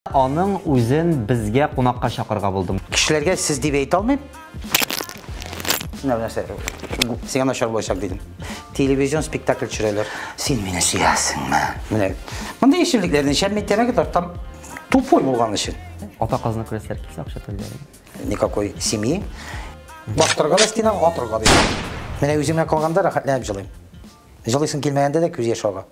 Аның үзен безгә кунакка чакырырга булдым. Кешеләргә сез дип әйтә алмыйм. Менә нәрсә, сиңа начар булачак дидем. Телевизион спектакль төшерәләр. Син мине сөясеңме? Менә мондый эчемлекләрне эчәм мин, тәмәке тартам. Тупой булган өчен. Ата казны күрәселәр килсә, акча түлиләр. Никакой семьи. Баштырга да стенага атырга дидем. Менә үземә калганда рәхәтләнеп җылыйм. Җылыйсың килмәгәндә дә күз яше ага.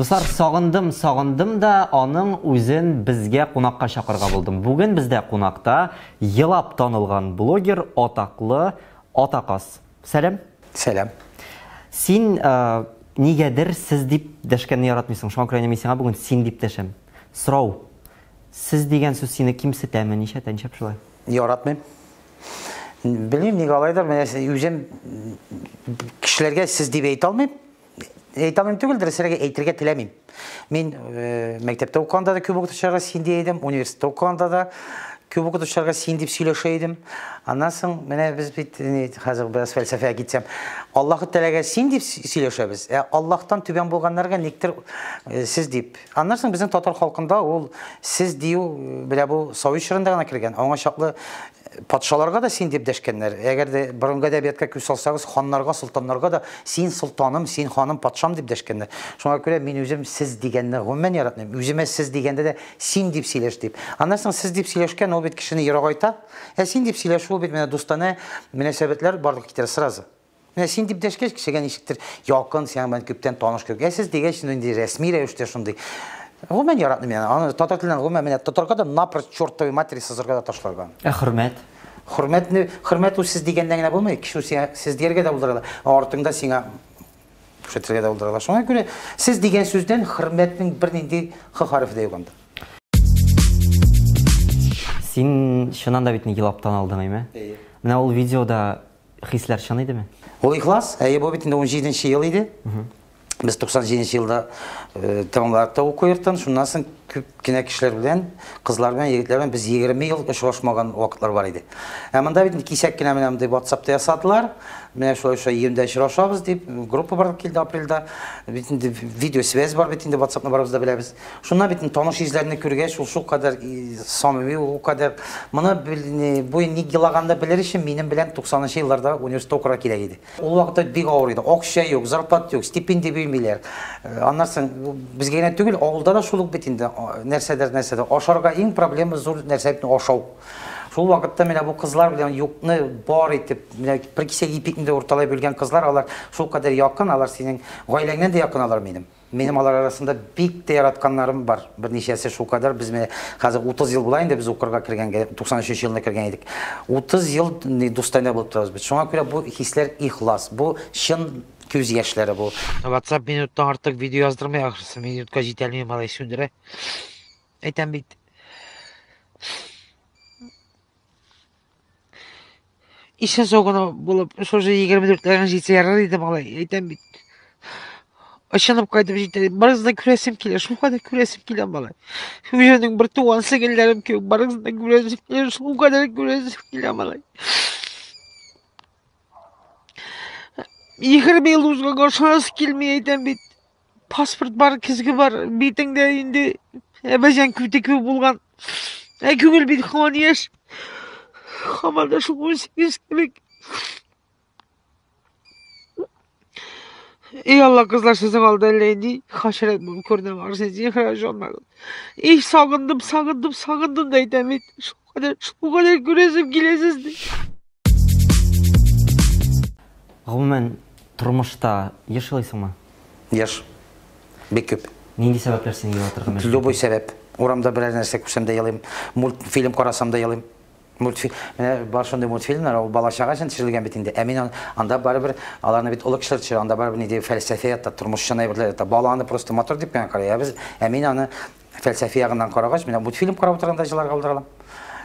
Дуслар, сагындым, сагындым да аның үзен безгә кунакка чакырырга булдым. Бүген бездә кунакта елап танылган блогер, атаклы Атаказ. Сәлам. Сәлам. Син нигәдер сез дип дәшкәнне яратмыйсың. Шуңа күрә мин сиңа бүген син дип дәшәм. Сорау. Сез дигән сүз сине кимсетәме, ничә, нишләп шулай? Яратмыйм. Белмим, нигә алайдыр, менә үзем кешеләргә сез дип әйтә алмыйм. Әйтә алмыйм түгел, дөресрәге әйтергә теләмим. Мин э, мәктәптә укыганда да күп укытучыларга син дия идем, университетта укыганда да күп укытучыларга син дип сөйләшә идем. Аннан соң менә без бит хәзер бераз фәлсәфәгә китсәм, Аллаһы Тәгаләгә син дип сөйләшәбез, ә Аллаһтан түбән булганнарга никтер э, сез дип. Аннан соң безнең татар халкында ул сез дию белә бу совет чорында гына кергән. Аңа чаклы патшаларга да син дип дәшкәннәр. Әгәр дә борынгы әдәбиятка күз салсагыз, ханнарга, солтаннарга да син солтаным, син ханым, патшам дип дәшкәннәр. Шуңа күрә мин үзем сез дигәнне гомумән яратмыйм. Үземә сез дигәндә дә син дип сөйләш дип. Аннан соң сез дип сөйләшкән ул бит кешене ерагайта. Ә син дип сөйләшү ул бит менә дустанә мөнәсәбәтләр барлыкка китерә сразу. Менә син дип дәшкәч, кешегә ничектер якын, сиңа белән күптән таныш кебек. Ә сез дигәч, нинди рәсми рәвештә шундый. Гомумән яратмыйм мин аны. Татар теленнән гомумән менә татарга да напрочь чертовой матери сызырга да ташларга. Ә хөрмәт? Хөрмәтне, хөрмәт ул сез дигәндә генә булмый. Кеше сиңа сез дияргә дә булдыра ала. Ә артыңда сиңа күрсәтергә дә булдыра ала. Шуңа күрә сез дигән сүздән хөрмәтнең бернинди х хәрефе дә юк анда. Син чыннан да бит елап таналдың, әйме? Әйе. Менә ул видеода Хисләр чын идеме? Ул ихлас. Әйе, бу бит инде 17 ел иде. Без 97 елда э, тәмамладык та уку йортын. Шуннан соң күп кенә кешеләр белән, кызлар белән, егетләр белән без 20 ел очрашмаган вакытлар бар иде. Ә монда бит кисәк кенә менә мондый WhatsApp-та ясадылар. Менә шулай шулай июньдә очрашабыз дип, группа барлык килде апрельдә. Бит инде видеосвязь бар бит инде WhatsApp-ны барыбыз да беләбез. Шуннан бит таныш йөзләрне күргәч, ул шулкадәр самими, ул кадәр моны бу ник елаганны белер өчен минем белән 90 нчы елларда университетта укырга кирәк иде. Ул вакытта бик авыр иде. Акча юк, зарплата юк, стипендия бирмиләр. Аннан соң безгә генә түгел, авылда да шул ук бит инде, нәрсәдер нәрсәдер. Ашарга иң проблема зур нәрсә бит ашау. Шул вакытта менә бу кызлар белән юкны бар итеп, менә бер кисәк ипикне дә урталай бүлгән кызлар, алар шулкадәр якын, алар синең гаиләңнән дә якын алар минем. Минем алар арасында бик тә яратканнарым бар. Берничәсе шулкадәр без менә хәзер 30 ел була инде без укырга кергәнгә, 93 елны кергән идек. 30 ел дустанә булып торабыз без. Шуңа күрә бу хисләр ихлас, бу чын күз яшьләре бу. WhatsApp минуттан артык видео яздырмый ахрысы, минутка җитәлми малай сүндерә. Әйтәм бит. Исән сау гына булып, шушы 24-ләргә җитсә ярар иде малай, әйтәм бит. Ышанып кайтып җитә. Барыгызны да күрәсем килә, шулкадәр күрәсем килә малай. Үземнең бер туган сеңелләрем кебек барыгызны да күрәсем килә, шулкадәр күрәсем килә малай. 20 ел узганга ышанасы килми, әйтәм бит. Паспорт бар, көзге бар, битеңдә инде әбәҗән күте кебек булган. Ә күңел бит һаман яшь. Һаман да шул 18 кебек. Ey Allah kızlar sizin aldı әллә инде хәшәрәт булып күренәм ахрысы зинһар ышанмагыз. Ey сагындым, сагындым, сагындым да әйтәм бит. Шулкадәр, шулкадәр күрәсем килә сезне. Гомумән, тормышта еш елыйсыңмы? Еш. Бик күп. Нинди сәбәпләр сине елатырга мәҗбүр? Любой сәбәп. Урамда берәр нәрсә күрсәм дә елыйм. Мультфильм карасам да елыйм. Мультфильм, менә бар шундый мультфильмнар, ул бала чага өчен төшерелгән бит инде. Ә мин анда барыбер аларны бит олы кешеләр төшерә, анда барыбер нинди фәлсәфә ята, тормышчан әйберләр ята. Бала аны просто матур дип кенә карый. Ә без, ә мин аны Фәлсәфи ягыннан карагач, менә мультфильм карап утырганда җыларга булдыра алам.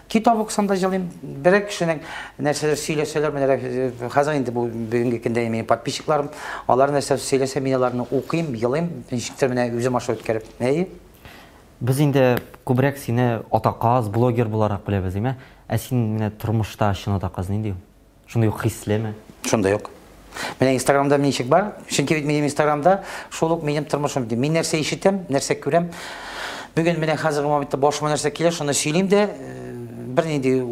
Китап укысам да җылыйм. Берәр кешенең нәрсәләр сөйләсәләр, менә хәзер инде бу бүгенге көндә минем подписчикларым, алар нәрсә сөйләсә, мин аларны укыйм, елыйм, ничектер менә үзем аша үткәреп. Әйе. Без инде күбрәк сине атаказ, блогер буларак беләбез, димә. Ә син менә тормышта чын атаказ нинди ул? Шундый ук хислеме? Шундый ук. Менә Инстаграмда ничек бар? Чөнки бит минем Инстаграмда шул ук минем тормышым. Мин нәрсә ишетәм, нәрсә күрәм. Бүген менә хәзерге моментта башыма нәрсә килә, шуны сөйлим дә, бернинди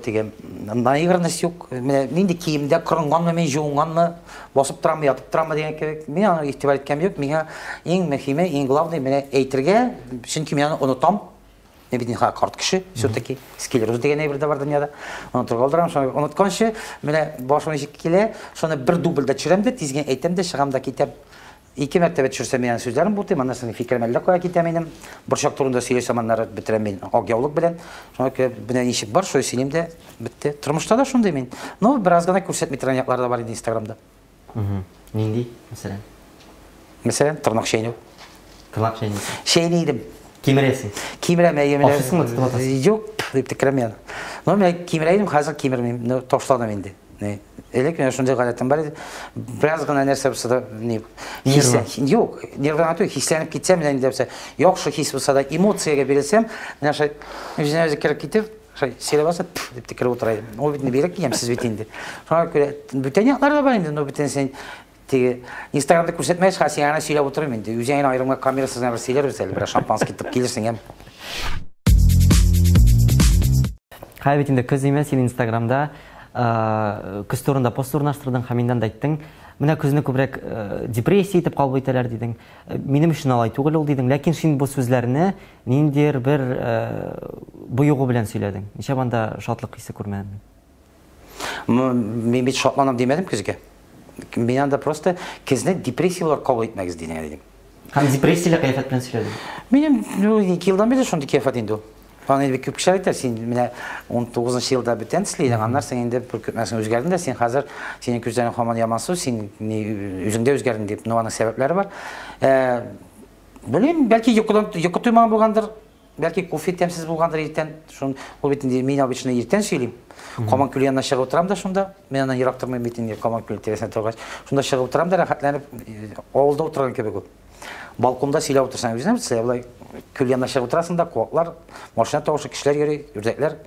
теге наигранность юк. Менә нинди киемдә кырынганмы мин, жуынганмы, басып тораммы, ятып тораммы дигән кебек. Мин аны игътибар иткән юк. Миңа иң мөһиме, иң главный менә әйтергә, чөнки мин аны онытам. Мин бит инде карт кеше, все-таки склероз дигән әйбер дә бар дөньяда. Онытырга алдырам, шуны онытканчы, менә башыма ничек килә, шуны бер дубльдә төшерәм дә, тиз генә әйтәм дә, чыгам да китәм. Ике мәртәбә төшерсәм, мин аның сүзләрен бутыйм, аннан соң фикерем әллә кая китә минем. Борчак турында сөйләсәм, аннары бетерәм мин ак яулык белән. Шуңа күрә менә ничек бар, шулай сөйлим дә, бетте. Тормышта да шундый мин. Но бераз гына күрсәтми торган яклар да бар инде Инстаграмда. Нинди, мәсәлән? Мәсәлән, тырнак чәйнәү. Тырнак чәйнисең? Чәйни идем. Кимерәсең? Кимерәм, әйе, менә. Ашыйсыңмы, тотып атасың? Юк, дип текерәм мин. Но менә кимерә идем, хәзер кимермим. Ну, ташладым инде. Элек менә шундый гадәтем бар иде. Бераз гына нәрсә булса да, ни, Нервы. Юк, нервы гына түгел, хисләнеп китсәм, менә инде булса, яхшы хис булса да, эмоциягә бирелсәм, менә шулай үзенә үзе кереп китеп, шулай сөйләп алса, пф, дип текереп утыра идем. Ул бит инде бигрәк ямьсез бит инде. Шуңа күрә бүтән яклар да бар инде, но бүтәнсен теге Инстаграмда күрсәтмәгәч, хәзер сиңа гына сөйләп утырыйм инде. Үзең генә аерым камерасыз гына бер сөйләрбез әле, бераз шампанский тып килерсең, әм. Хәер бит инде көз имә син Инстаграмда көз турында пост урнаштырдың һәм инде анда әйттең, менә көзне күбрәк депрессия итеп кабул итәләр дидең. Минем өчен алай түгел ул дидең. Ләкин син бу сүзләрне ниндидер бер боегу белән сөйләдең. Ничә анда шатлык хисе күрмәдем мин. Мин бит шатланам димәдем көзгә. Мин анда просто көзне депрессияләр кабул итмәгез дигән идем. Һәм депрессияле кыяфәт белән сөйләдең. Минем, ну, 2 елдан бирле шундый кыяфәт инде ул. Аны инде күп кешеләр әйтә, син менә 19 елда бүтән төсле идең, аннан соң инде бер күпмәсен үзгәрдең дә, син хәзер синең күзләрең һаман ямансу, син үзең дә үзгәрдең дип, ну, аның сәбәпләре бар. Белмим, бәлки йокыдан, йокы туймаган булгандыр, бәлки кофе тәмсез булгандыр иртән. Шун, ул бит инде мин обычно иртән сөйлим. Каман күле янына чыгып утырам да шунда. Мин аннан ерак тормыйм бит инде Каман күле тирәсенә торгач. Шунда чыгып утырам да рәхәтләнеп, авылда утырган кебек ул. Балконда сөйләп утырсаң, үзенә бит болай күл янына чыгып утырасың да, куаклар, машина тавышы, кешеләр йөри, үрдәкләр.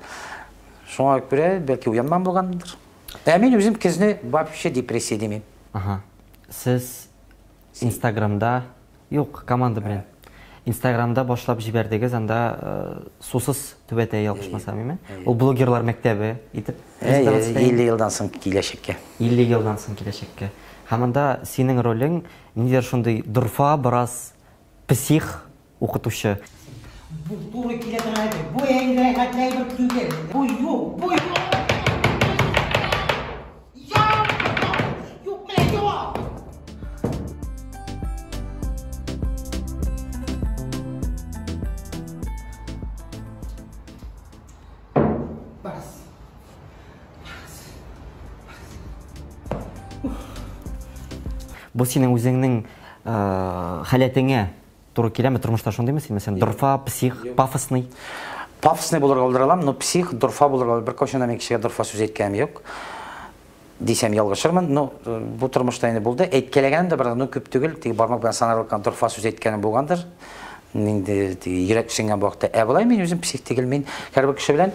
Шуңа күрә бәлки уянмам булгандыр. Ә мин үзем көзне вообще депрессия димим. Ага. Сез Инстаграмда, юк, команда белән. Инстаграмда башлап җибәрдегез, анда сусыз түбәтәй ялгышмасам, әйме? Ул блогерлар мәктәбе итеп презентация 50 елдан соң киләчәккә. 50 елдан соң киләчәккә. Һәм анда синең ролең ниндидер шундый дорфа, бераз псих укытучы. Бу туры килә торган әйбер. Бу әйбер әйбер түгел. Бу юк, бу юк. Юк, менә юк. Бас. Бу синең үзеңнең халәтеңә туры киләме? Тормышта шундыймы син, мәсәлән, дорфа, псих, пафосный? Пафосный булырга булдыра алам, но псих, дорфа булырга бер кайчан да мин кешегә дорфа сүз әйткәнем юк. Дисәм ялгышырмын, но бу тормышта инде булды. Әйткәләгәнем дә бар, но күп түгел, теге бармак белән санарлык дорфа сүз әйткәнем булгандыр. Инде теге йөрәк сингән вакытта. Ә болай мин үзем псих түгел, мин һәрбер кеше белән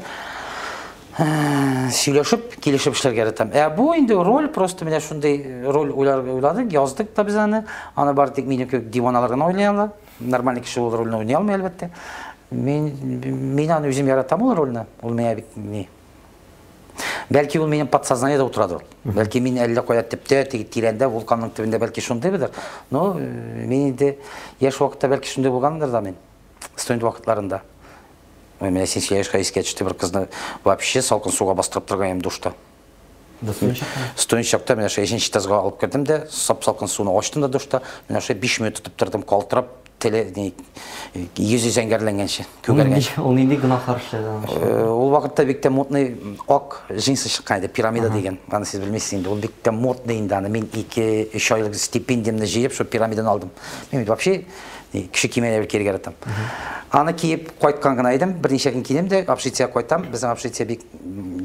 сөйләшеп, килешеп эшләргә яратам. Ә бу инде роль, просто менә шундый роль уйладык, яздык та без аны. Аны бары тик минем кебек диваналар гына уйлый ала. Нормальный кеше ул рольне уйный алмый, әлбәттә. Мин аны үзем яратам ул рольне. Ул миңа бик ни. Бәлки ул минем подсознаниедә утырадыр. Бәлки мин әллә кая төптә, теге тирәндә, вулканның төбендә бәлки шундыйдыр. Но мин инде яшь вакытта бәлки шундый булгандыр да мин. Студент вакытларында. Ой, менә син сөйләшкә искә төште бер кызны вообще салкын суга бастырып торган идем душта. Студент чакта менә шул өченче этажга алып кердем дә, сап-салкын суны ачтым да душта, менә шул 5 минут тотып тордым, калтырап, теле ни, йөзе зәңгәрләнгәнче, күгәргәнче. Ул нинди гөнаһлар эшләде аның өчен? Ул вакытта бик тә модный ак джинсы чыккан иде, пирамида дигән. Аны сез белмисез инде. Ул бик тә модный инде аны. Мин 2-3 айлык стипендиямне җыеп, шул пирамиданы алдым. Мин бит вообще кеше киеменә бер киергә яратам. Аны киеп кайткан гына идем, берничә көн кидем дә, общежитиегә кайтам. Безнең общежитие бик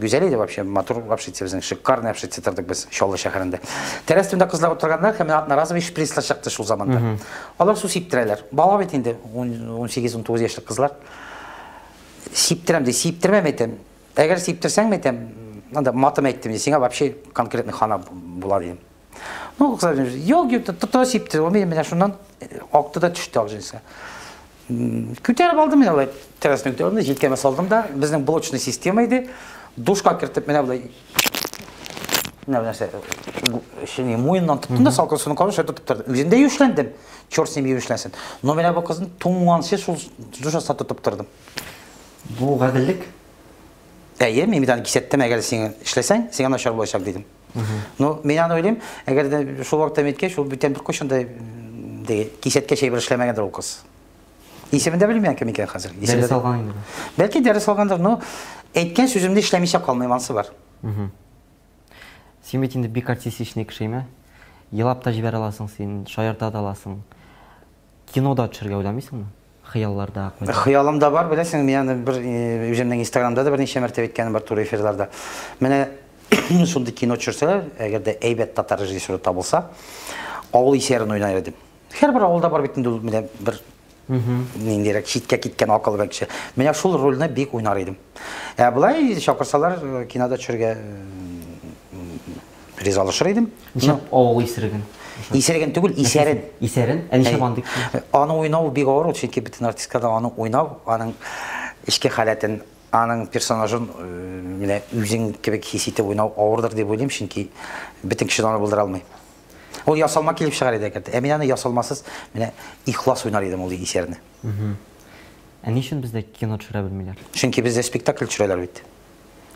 гүзәл иде вообще, матур общежитие безнең, шикарный общежитие тордык без Чаллы шәһәрендә. Тәрәз төбендә кызлар утырганнар һәм одноразовый шприцлар чыкты шул заманда. Алар су сиптерәләр. Бала бит инде, 18-19 яшьлек кызлар. Сиптерәм ди, сиптермәм әйтәм. Әгәр сиптерсәң, әйтәм, анда матым әйттем, сиңа вообще конкретный хана була дидем. Ну, кызлар, юк, юк, тота сипте. Ул минем менә шуннан акты да төште ак җенесенә. Күтәреп алдым мин алай, тәрәзәсенә күтәреп алдым да, җилкәмә салдым да, безнең блочный система иде. Душка кертеп менә болай менә нәрсә, шуны муеннан тоттым да, салкын суны кабып, шулай тотып тордым. Үзем дә юешләндем. Черт с ним юешләнсен. Но менә бу кызны туңганчы шул душ астында тотып тордым. Бу гаделлек? Әйе, мин бит аны кисәттем, әгәр син эшләсәң, сиңа начар булачак дидем. Ну, мин аны уйлыйм, әгәр дә шул вакытта әйткәч, ул бүтән беркайчан да кисәткәч әйбер эшләмәгәндер ул кыз. Исемен дә белмим кем икән хәзер. Дәрес алган инде. Бәлки дәрес алгандыр, но әйткән сүземне эшләмичә калмыйм, ансы бар. Син бит инде бик артистичный кеше, име? Елап та җибәрә аласың син, шаярта да аласың. Кинода төшергә уйламыйсыңмы? Хыялларда кайда? Хыялымда бар, беләсең, мин аны бер үземнең Инстаграмда да берничә мәртәбә әйткәнем бар туры эфирларда. Менә шундый кино төшерсәләр, әгәр дә әйбәт татар режиссеры табылса, авыл исәрен уйнар идем. Һәрбер авылда бар бит инде ул менә бер ниндирәк читкә киткән акыллы кеше. Менә шул рольне бик уйнар идем. Ә болай чакырсалар, кинода төшергә ризалашыр идем. Ничек авыл исереген? Исереген түгел, исәрен. Исәрен? Ә ничек андый? Аны уйнау бик авыр, чөнки бөтен артистка да аны уйнау, аның эчке халәтен, аның персонажын менә үзең кебек хис итеп уйнау авырдыр дип уйлыйм, чөнки бөтен кеше аны булдыра алмый. Ул ясалма килеп чыгар иде әгәр. Ә мин аны ясалмасыз, менә ихлас уйнар идем ул исәрне. Ә ни өчен бездә кино төшерә белмиләр? Чөнки бездә спектакль төшерәләр бит.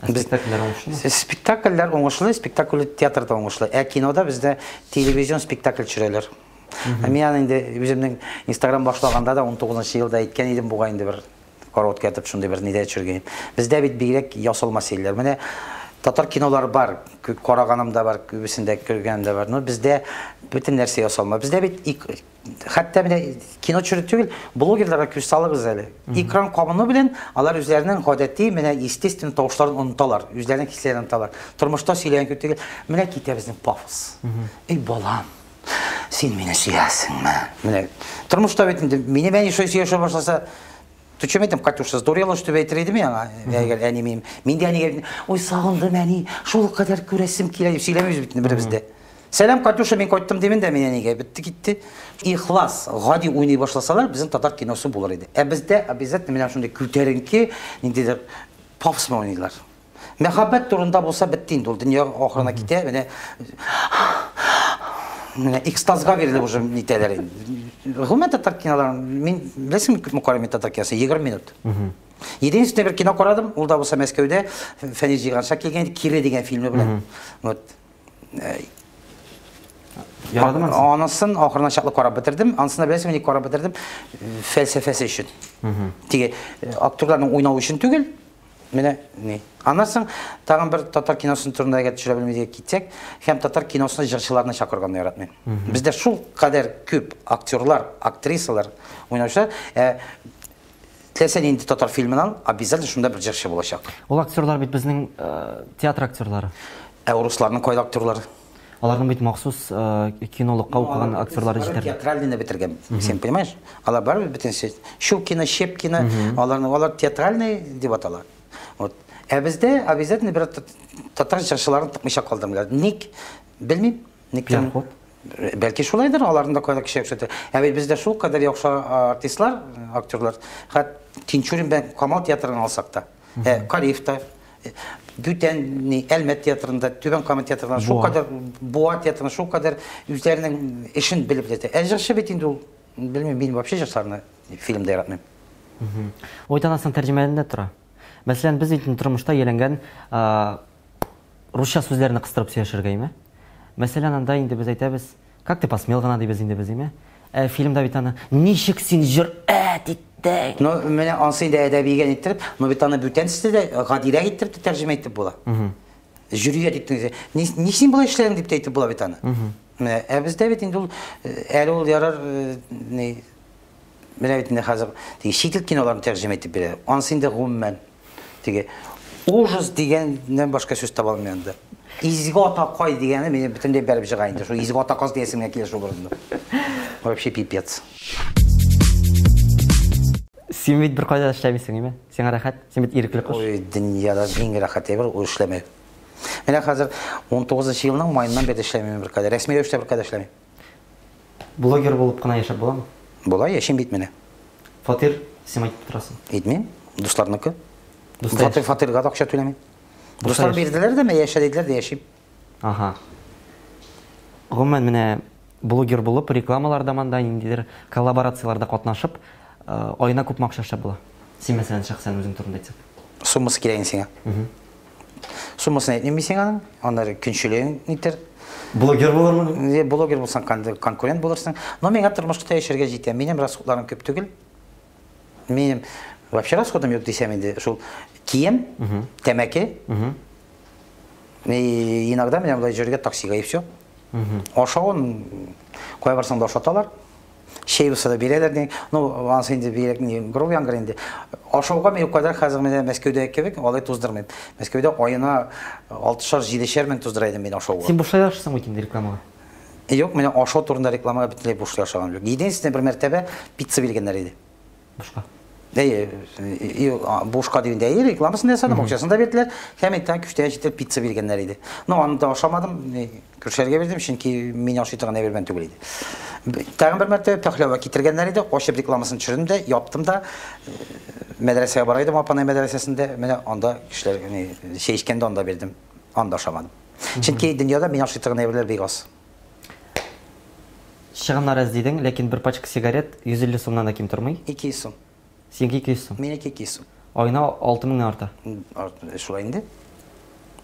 Спектакльләр уңышлы? Спектакльләр уңышлы, спектакль театрда уңышлы. Ә кинода бездә телевизион спектакль төшерәләр. Мин аны инде үземнең Инстаграм башлаганда да 19 елда әйткән идем бугай инде бер короткий итеп шундый бер нидә төшергән. Бездә бит бигрәк ясалма сөйләр. Менә татар кинолары бар, караганым да бар, күбесендә күргәнем дә бар. Но бездә бөтен нәрсә ясалма. Бездә бит хәтта менә кино төшерү түгел, блогерларга күз салыгыз әле. Экран кабыну белән алар үзләренең гадәти, менә естественный тавышларын оныталар, үзләренең хисләрен оныталар. Тормышта сөйләгән кебек түгел. Менә китә безнең пафос. Эй, балам, син мине сөясеңме? Менә тормышта бит инде минем әни шулай сөйләшә башласа, Төчем әйтәм, Катюша, здурела, что әйтер идем яңа, әгәр әни мин. Мин дә әнигә, ой, сагындым әни, шул кадәр күрәсем килә дип сөйләмибез бит беребез дә. Сәлам, Катюша, мин кайттым димен дә мин әнигә, бетте китте. Ихлас, гади уйный башласалар, безнең татар киносы булыр иде. Ә бездә обязательно менә шундый күтәренке, ниндидер пафос белән уйныйлар. Мәхәббәт турында булса бетте инде ул, дөнья ахырына китә, менә менә экстазга бирелеп уже нитәләр инде. Гомумән татар киноларын мин беләсеңме күпме карыйм мин татар киносы? 20 минут. Единственный бер кино карадым, ул да булса Мәскәүдә Фәнис Җиһанша килгән иде, Кире дигән фильмы белән. Вот. Ярадымы анысы? Анысын ахырына чаклы карап бетердем. Анысын да беләсеңме, ник карап бетердем? Фәлсәфәсе өчен. Теге актерларның уйнавы өчен түгел, менә ни. Аннан соң тагын бер татар киносын турында әгәр төшерә белми дип китсәк, һәм татар киносына җырчыларны чакырганны яратмыйм. Бездә шул кадәр күп актерлар, актрисалар уйнаучылар, теләсә нинди татар фильмын ал, обязательно шунда бер җырчы булачак. Ул актерлар бит безнең театр актерлары. Ә урысларның кайда актерлары? Аларның бит махсус кинолыкка укыган актерлары җитәрлек. Театральныйны бетергән, син понимаешь? Алар барыбер бөтенесе Щукина, Щепкина, аларны алар театральный дип атала. Вот. Ә бездә обязательно бер татар җырчыларын тыкмыйча калдырмыйлар. Ник? Белмим. Никтән? Бәлки шулайдыр, аларны да кайда кеше күрсәтә. Ә бит бездә шул кадәр яхшы артистлар, актерлар. Хәт Тинчурин белән Камал театрын алсак та, Кариев та, бүтән ни Әлмәт театрында, Түбән Кама театрында шул кадәр, Буа театрында шул кадәр үзләренең эшен белеп бетә. Ә җырчы бит инде ул, белмим, мин вообще җырчыларны фильмда яратмыйм. Ой, танасың тәрҗемәләрендә тора. Мәсәлән, без бит тормышта ияләнгән русча сүзләрне кыстырып сөйләшергә, име? Мәсәлән, анда инде без әйтәбез, как ты посмел гына дибез инде без, име? Ә фильмда бит аны ничек син җөрьәт иттең? Ну, менә ансы инде әдәбигә иттереп, но бит аны бүтән төстә дә гадирәк иттереп тә тәрҗемә итеп була. Җөрьәт иттең. Ни син болай эшләдең дип тә әйтеп була бит аны. Менә, ә бездә бит инде ул әле ул ярар ни менә бит инде хәзер теге чит ил киноларын тәрҗемә итеп бирә. Ансы инде гомумән теге ужас дигәннән башка сүз таба алмыйм анда. Изге атакай дигәне мине бөтенләй бәреп чыга инде. Шул изге атаказ диясем генә килә шул урында. Вообще пипец. Син бит беркайда да эшләмисең, име? Сиңа рәхәт, син бит ирекле кош. Ой, дөньяда иң рәхәт әйбер ул эшләмәү. Менә хәзер 19 елның маеннан бирле эшләмим беркадәр. Рәсми рәвештә беркадәр эшләмим. Блогер булып кына яшәп буламы? Була, яшим бит менә. Фатир сиңа итеп торасың? Итмим. Дусларныкы. Фатир, фатирга да акча түләмим. Дуслар бирделәр дә, мә яшә диделәр дә яшим. Ага. Гомумән, менә блогер булып, рекламаларда монда ниндидер коллаборацияләрдә катнашып, аена күпме акча эшләп була? Син, мәсәлән, шәхсән үзең турында әйтсәк. Суммасы кирәк инде сиңа. Суммасын әйтмим мин сиңа аның. Аннары көнчелегең нитер. Блогер булырмын. Блогер булсаң, конкурент булырсың. Но миңа тормышта яшәргә җитә. Минем расходларым күп түгел. Минем вообще расходым юк дисәм инде, шул кием, тәмәке. И иногда менә болай йөрергә таксига и все. Ашавын кая барсаң да ашаталар. Чәй булса да бирәләр ди. Ну, анысы инде бигрәк ни, грубый яңгыр инде. Ашауга мин кадәр хәзер менә Мәскәүдә кебек алай туздырмыйм. Мәскәүдә аена 6-шар, 7-шәр мең туздыра идем мин ашауга. Син бушлай ашыйсың бит инде рекламага. Юк, менә ашау турында рекламага бөтенләй бушлай ашаганым юк. Единственное, бер мәртәбә пицца биргәннәр иде. Бушка. Әйе, бушка дигәндә, әйе, рекламасын ясадым, акчасын да бирделәр. Һәм инде күчтән читеп пицца биргәннәр иде. Ну, аны да ашамадым, күршеләргә бирдем, чөнки мин ашый торган әйбер белән түгел иде. Тагын бер мәртәбә пәхләвә китергәннәр иде, ачып рекламасын төшердем дә, яптым да, мәдрәсәгә бара идем, Апанай мәдрәсәсендә, менә анда кешеләр чәй эчкәндә анда бирдем, анда ашамадым. Чөнки дөньяда мин ашый торган әйберләр бик аз. Чыгымнар әз дидең, ләкин бер пачка сигарет 150 сумнан да ким тормый. 200 сум. Синеке 200 сум. Минеке 200 сум. Аена 6 меңнән арта. Шулай инде.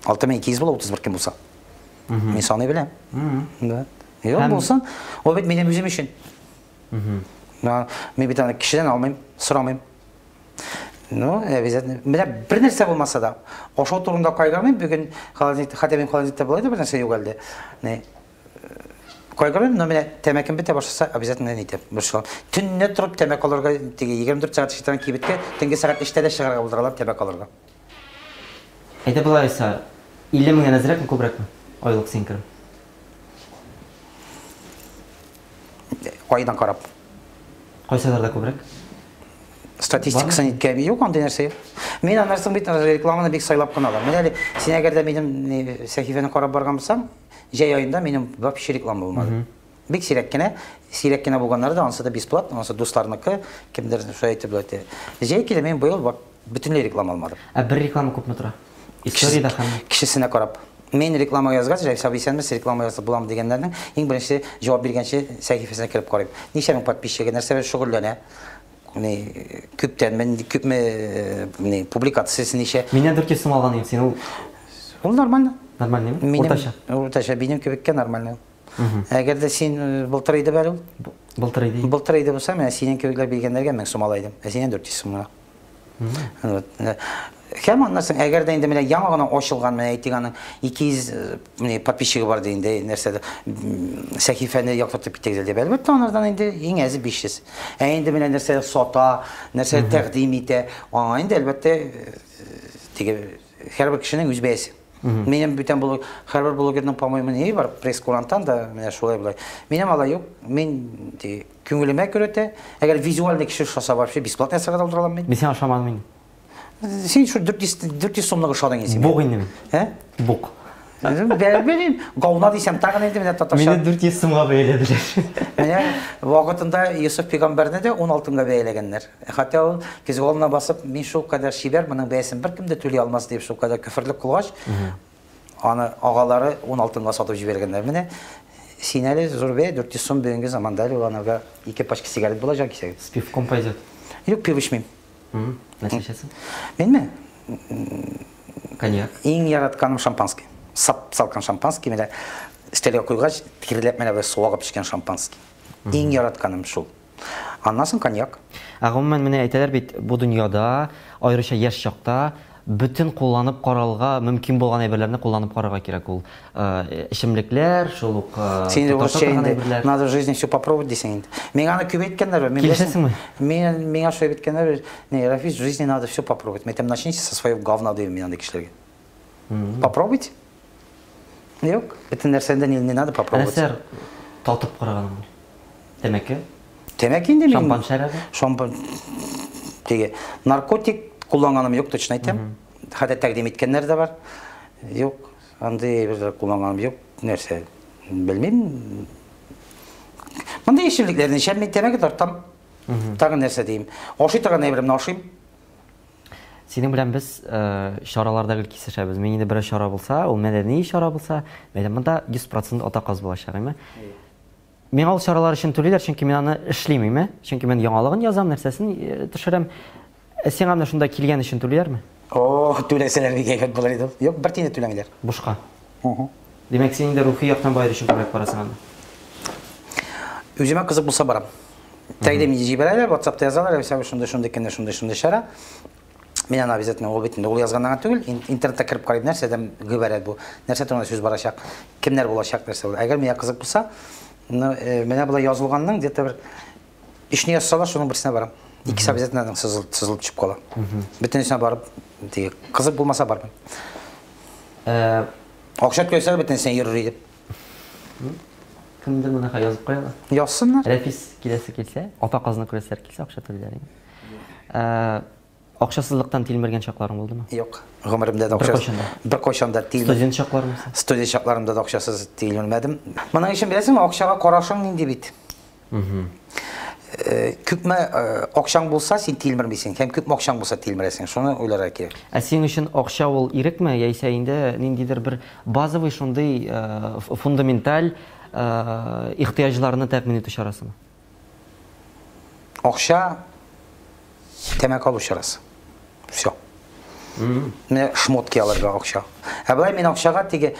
6200 була 31 көн булса. Мин саный беләм. Да. Юк булсын. Ул бит минем үзем өчен. Мин бит аны кешедән алмыйм, сорамыйм. Ну, обязательно. Менә бер нәрсә булмаса да, ашау турында кайгырмыйм. Бүген холодильник, хотя мин холодильникта болай да бер нәрсә юк әле. Не кайгырмыйм, но менә тәмәкем бетә башласа, обязательно нитеп, борчылам. Төнне торып тәмәке алырга, теге 24 сәгать эшли торган кибеткә төнге сәгать 3-тә дә чыгарга булдыралар тәмәке алырга. Әйдә болай алайса, 50 меңнән әзрәкме, күбрәкме айлык синең керем? Айдан карап. Кайсы айларда күбрәк? Статистикасын иткән юк, андый нәрсә юк. Мин аннан соң бит рекламаны бик сайлап кына алам. Менә әле син әгәр дә минем сәхифәне карап барган булсаң, җәй аенда минем вообще реклама булмады. Бик сирәк кенә, сирәк кенә булганнары да, анысы да бесплатно, анысы дусларныкы, кемдер шулай итеп әйтә. Җәй килә, мин быел бөтенләй реклама алмадым. Ә бер реклама күпме тора? Историядә һәм кешесенә карап. Мин реклама язгач, Рәфис абый исәнмесез, реклама язып буламы дигәннәрнең иң беренче җавап биргәнче сәхифәсенә кереп карыйм. Ничә мең подписчигы, нәрсә белән шөгыльләнә? Ни күптәнме, күпме ни публикациясе ничә? Миннән 400 сум алган идем, син ул Ул нормально. Нормальныймы? Уртача. Уртача, минем кебеккә нормально. Әгәр дә син былтыр иде бәл ул? Былтыр иде. Былтыр иде булса, менә синең кебекләр биргәннәргә 1000 сум ала идем. Ә синнән 400 сум гына. Вот. Һәм аннан соң, әгәр дә инде менә яңа гына ачылган, менә әйтик, аның 200 менә подписчигы бар ди инде, нәрсәдә, сәхифәне яктыртып китегез әле дип. Әлбәттә, анардан инде иң әзе 500. Ә инде менә нәрсә сата, нәрсә тәкъдим итә, аңа инде әлбәттә теге һәрбер кешенең үз бәясе. Минем бүтән блог, һәрбер блогерның, по-моему, ни бар, пресс-курантан да менә шулай болай. Минем алай юк. Мин теге күңелемә күрәтә. Әгәр визуальный кеше ошаса, вообще бесплатно ясарга да булдыра алам мин. Мин сиңа ошамадым инде. Син шул 400 сумлык ошадың инде син. Бук инде мин. Ә? Бук. Белмим, гауна дисәм, тагын инде менә татарча. Мине 400 сумга бәяләделәр. Менә вакытында Йосыф пәйгамбәрне дә 10 алтынга бәяләгәннәр. Хәтта ул көзге алдына басып, мин шул кадәр чибәр, моның бәясен беркем дә түли алмас дип шул кадәр көферлек кылгач, аны агалары 10 алтынга сатып җибәргәннәр. Менә син әле зур бәя, 400 сум бүгенге заманда әле ул анарга ике пачка сигарет була җан кисәге. С пивком пойдет. Юк, пиво эчмим. Нәрсә эчәсең? Минме? Коньяк. Иң яратканым шампанский. Сап салкын шампанский менә өстәлгә куйгач, тирләп менә бер су агып төшкән шампанский. Иң яратканым шул. Аннан соң коньяк. Ә гомумән менә әйтәләр бит, бу дөньяда, аеруча яшь чакта, бөтен кулланып каралга мөмкин булган әйберләрне кулланып карарга кирәк. Ул эчемлекләр, шул ук Син инде урысча инде надо в жизни все попробовать дисең инде. Миңа аны күп әйткәннәр. Килешәсеңме? Мин миңа шулай әйткәннәр, не, Рафис, в жизни надо все попробовать. Мин әйтәм, начните со своего говна дим мин андый кешеләргә. Попробуйте. Юк, бөтен нәрсәне дә не надо попробовать. Нәрсә татып караганың бар? Тәмәке? Тәмәке инде мин. Шампан шәрабе? Шампан теге наркотик кулланганым юк, точно әйтәм. Хәтта тәкъдим иткәннәр дә бар. Юк. Андый әйберләр кулланганым юк. Нәрсә? Белмим. Мондый эчемлекләрне эчәм, мин тәмәке тартам. Тагын нәрсә дим? Ашый торган әйберемне ашыйм. Синең белән без чараларда гел кисешәбез. Мин инде берәр чара булса, ул мәдәни чара булса, мәйтәм, монда 100% ата каз булачак, әйме? Миңа ул чаралар өчен түлиләр, чөнки мин аны эшлим, әйме? Чөнки мин яңалыгын язам, нәрсәсен төшерәм. Ә сиңа менә шунда килгән өчен түлиләрме? О, түләсәләр бик әйбәт булыр иде. Юк, бер тиен дә түләмиләр. Бушка. Димәк, син инде рухи яктан баер өчен күбрәк барасың анда. Үземә кызык булса барам. Тәкъдим җибәрәләр, WhatsAppта язалар, әйсә шундый шундый көнне шундый шундый чара. Мин аны обязательно ул бит инде ул язганнан түгел, интернетта кереп карыйм, нәрсәдән гыйбарәт бу, нәрсә турында сүз барачак, кемнәр булачак, нәрсә булыр. Әгәр миңа кызык булса, менә болай язылганның где-то бер өчне язсалар, шуның берсенә барам. Икесе обязательно аның сызылып, сызылып төшеп кала. Бөтенесенә барып, теге кызык булмаса бармыйм. Акча түләсәләр, бөтенесенә йөрер идем. Кемдер моны язып куя ала. Язсыннар. Рәфис киләсе килсә, ата казны күрәселәр килсә, акча түлиләр инде. Акчасызлыктан тилмергән чакларың булдымы? Юк. Гомеремдә дә акча. Беркайчан да тилмер. Студент чакларыңда? Студент чакларымда да акчасыз тилмермәдем. Моның өчен беләсеңме, акчага карашың нинди бит? Күпме акчаң булса, син тилмермисең, һәм күпме акчаң булса тилмерәсең. Шуны уйларга кирәк. Ә синең өчен акча ул ирекме, яисә инде ниндидер бер базовый шундый фундаменталь ихтыяҗларны тәэмин итү чарасымы? Акча тәмәке алу чарасы. Все. Менә шмотки алырга акча. Ә болай мин акчага теге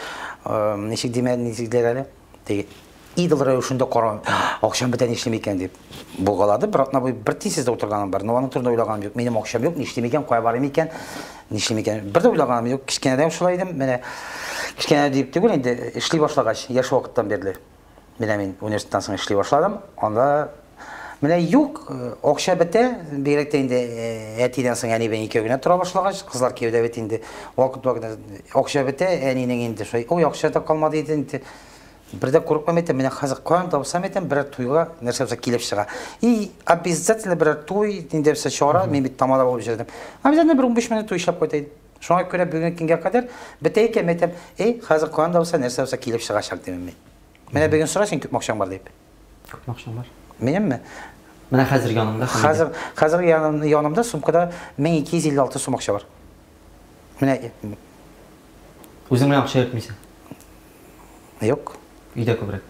ничек димә, ничек диләр әле? Теге идол рәвешендә карам, акчам бетә, нишлим икән дип. Булгалады, бер атна буе бер тинсез дә утырганым бар. Но аның турында уйлаганым юк. Минем акчам юк, нишлим икән, кая барыйм икән, нишлим икән. Бер дә уйлаганым юк. Кечкенәдән шулай идем. Менә кечкенә дип түгел инде, эшли башлагач, яшь вакыттан бирле. Менә мин университеттан соң эшли башладым. Анда менә юк, акча бетә, бигрәк тә инде әтидән соң әни белән икәү генә тора башлагач, кызлар кияүдә бит инде. Вакыт-вакыт акча бетә, әнинең инде шулай, ой, акча да калмады иде инде. Бер дә курыкмыйм әйтәм, менә хәзер каян тапсам әйтәм, берәр туйга нәрсә булса килеп чыга. И обязательно берәр туй, нинди булса чара, мин бит тамада булып йөрдем. Обязательно бер 15 минут туй эшләп кайта идем. Шуңа күрә бүгенге көнгә кадәр бетә икән, әйтәм, эй, хәзер каян да булса нәрсә булса килеп чыгачак дим мин. Менә бүген сора син күпме акчаң бар дип. Күпме акчаң бар? Минемме? Менә хәзер янымда. Хәзер, хәзер янымда сумкада 1256 сум акча бар. Менә Үзең белән акча йөртмисең? Юк. Өйдә күбрәк.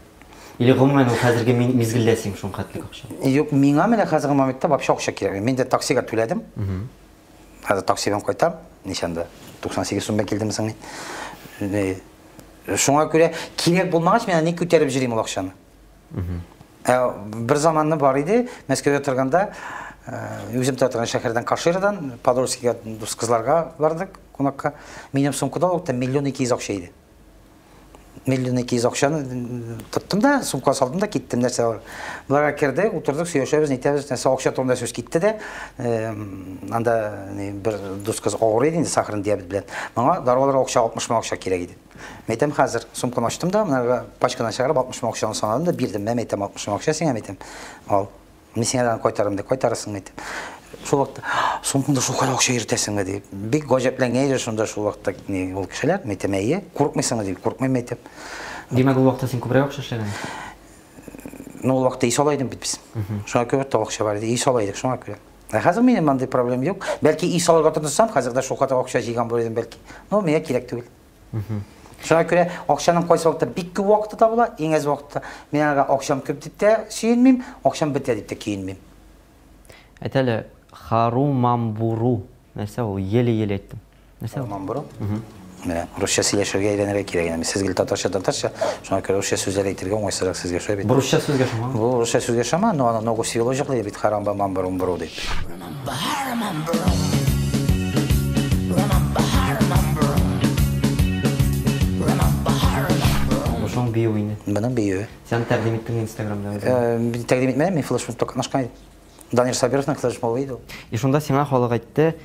Или гомумән ул хәзерге мизгелдә син шуның хәтлек акча? Юк, миңа менә хәзерге моментта вообще акча кирәкми. Мин дә таксига түләдем. Хәзер такси белән кайтам. Ничәндә? 98 сум белән килдем соң мин. Шуңа күрә кирәк булмагач, мин ник күтәреп йөрим ул акчаны? Ә бер заманны бар иде, Мәскәүдә торганда, үзем тора торган шәһәрдән Каширадан Подольскига дус кызларга бардык кунакка. Минем сумкада ул 1 200 акча иде. 1 200 акчаны тоттым да, сумкага салдым да киттем нәрсә бар. Боларга кердек, утырдык, сөйләшәбез, нитәбез, нәрсә акча турында сүз китте дә, анда бер дус кыз авырый иде инде сахарный диабет белән. Моңа дару алырга акча 60 мең акча кирәк иде. Мәйтәм хәзер сумканы ачтым да, монарга пачкадан чыгарып 60 мең акчаны санадым да бирдем. Мә мәйтәм 60 мең акча сиңа мәйтәм. Ал. Мин сиңа да кайтарым дип кайтарырсың мәйтәм. Шул вакытта сумкаңда шул кадәр акча йөртәсеңме дип. Бик гаҗәпләнгән иде шунда шул вакытта ни ул кешеләр. Мәйтәм, әйе, курыкмыйсыңмы дип, курыкмыйм мәйтәм. Димәк, ул вакытта син күбрәк акча эшләгән? Ну, ул вакытта өй сала идем бит без. Шуңа күрә тә акча бар иде, өй сала идек, шуңа күрә. Ә хәзер минем андый проблем юк. Бәлки өй салырга тотынсам, хәзер дә шул кадәр акча җыйган булыр идем бәлки. Но миңа кирәк түгел. Шуңа күрә акчаның кайсы вакытта бик күп вакыты да була, иң әз вакытта. Мин аңа акчам күп дип тә сөенмим, акчам бетә дип тә көенмим. Әйт әле, Харумамбуру нәрсә ул? Еле-еле әйттем. Нәрсә ул? Харумамбуру? Менә русча сөйләшергә өйрәнергә кирәк инде. Сез гел татарча, татарча, шуңа күрә русча сүзләр әйтергә уңайсызрак сезгә шулай бит. Бу русча сүзгә шуңа. Бу русча сүзгә шуңа, но аны ногу свело җырлый бит харамба мамбуру мбуру дип. Бу шуның биюе инде. Моның биюе. Син тәкъдим иттең Инстаграмда үзең. Тәкъдим итмәдем, мин флешмобта катнашкан идем. Данир Сабировның флешмобы иде ул. И шунда сиңа халык әйтте,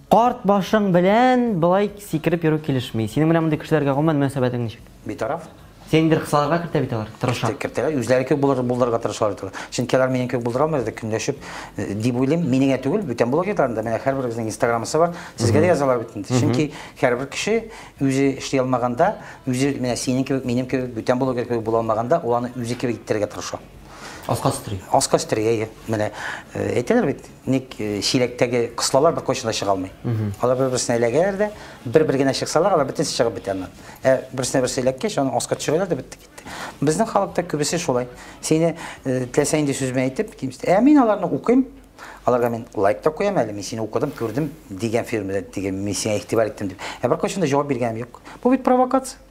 карт башың белән болай сикереп йөрү килешми. Синең белән мондый кешеләргә гомумән мөнәсәбәтең ничек? Битараф. Син инде кысаларга кертә бит алар, тырыша. Кертәләр, үзләре кебек булыр, булдырырга тырышалар бит алар. Чөнки алар минем кебек булдыра алмыйлар да, көнләшеп э, дип уйлыйм. Мине генә түгел, бүтән блогерларның да менә һәрберегезнең инстаграмысы бар. Сезгә дә язалар бит инде. Чөнки һәрбер кеше үзе эшли алмаганда, үзе менә синең кебек, минем кебек, бүтән блогер кебек була алмаганда, ул аны үзе кебек иттерергә тырыша. Аска өстери. Аска өстери, әйе. Менә э, әйтәләр бит, ник э, чиләктәге кыслалар беркайчан да чыга алмый. Алар бер-берсенә эләгәләр дә, бер-бер генә чыксалар, алар бөтенесе чыгып бетә аннан. Ә берсенә берсе эләккәч, аны аска төшерәләр дә бетте китте. Безнең халыкта күбесе шулай. Сине э, теләсә нинди сүз белән әйтеп, кимсетә. Ә мин аларны укыйм, аларга мин лайк та куям әле, мин сине укыдым, күрдем дигән фирмада дигән, мин сиңа игътибар иттем дип. Ә беркайчан да җавап биргәнем юк. Бу бит провокация.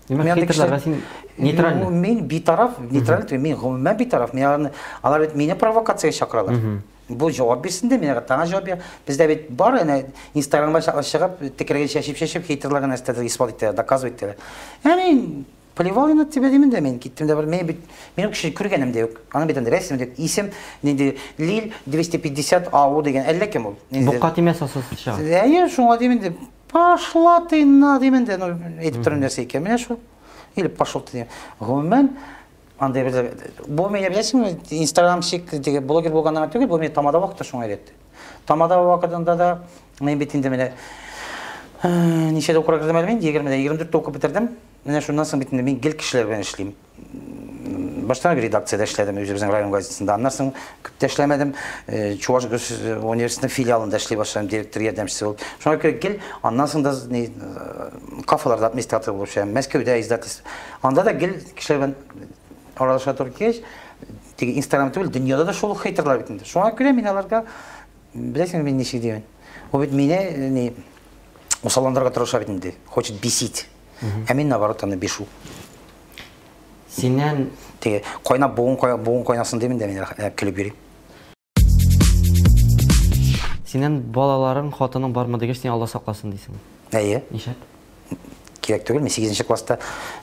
Димәк, хейтерларга син нейтральный. Мин битараф, нейтральный түгел, мин гомумән битараф. Мин аларны, алар бит мине провокациягә чакыралар. Бу җавап бирсен дә, мин аларга тагын җавап бирәм. Бездә бит бар әнә Инстаграмга чаклы чыгып, текереген чәчеп-чәчеп хейтерларга нәрсәдер исбат итәләр, доказывать итәләр. Ә мин плевал я на тебя димин дә, мин киттем дә бер, мин бит минем кеше күргәнем дә юк. Аның бит анда рәсеме дә юк. Исем нинди Лил 250 АУ дигән әллә кем ул. Букка тимәс асыл чыга. Әйе, шуңа дим инде. Пошла ты на дим инде, ну, әйтеп торган нәрсә икән, менә шул. Или пошел ты дим. Гомумән, андый бер бу мине беләсеңме, инстаграмщик теге блогер булганнан түгел, бу мине тамада вакытта шуңа өйрәтте. Тамада вакытында да мин бит инде менә ничәдә укырга кердем әле мин? 20-дә, 24-тә укып бетердем. Менә шуннан соң бит инде мин гел кешеләр белән эшлим. Башта редакциядә эшләдем, үзебезнең район газетасында. Аннан соң күп тә эшләмәдем. Э, Чуваш университетының филиалында эшли башладым, директор ярдәмчесе булып. Шуңа күрә гел аннан соң да э, кафеларда администратор булып эшләдем. Мәскәүдә издательство. Анда да гел кешеләр белән аралаша туры килгәч, теге Инстаграм түгел, дөньяда да шул хейтерлар бит инде. Шуңа күрә мин аларга беләсеңме, мин ничек димен? Ул бит мине э, ни усалландырырга тырыша бит инде. Хочет бесить. Ә мин наоборот аны бешу. Синнән теге кайнап буын кай, буын кайнасын димин дә мин рәхәтләнеп көлеп йөрим. Синнән балаларың, хатының бармы дигәч, син Алла сакласын дисең. Әйе. Нишләп? Кирәк түгел, мин 8 класста,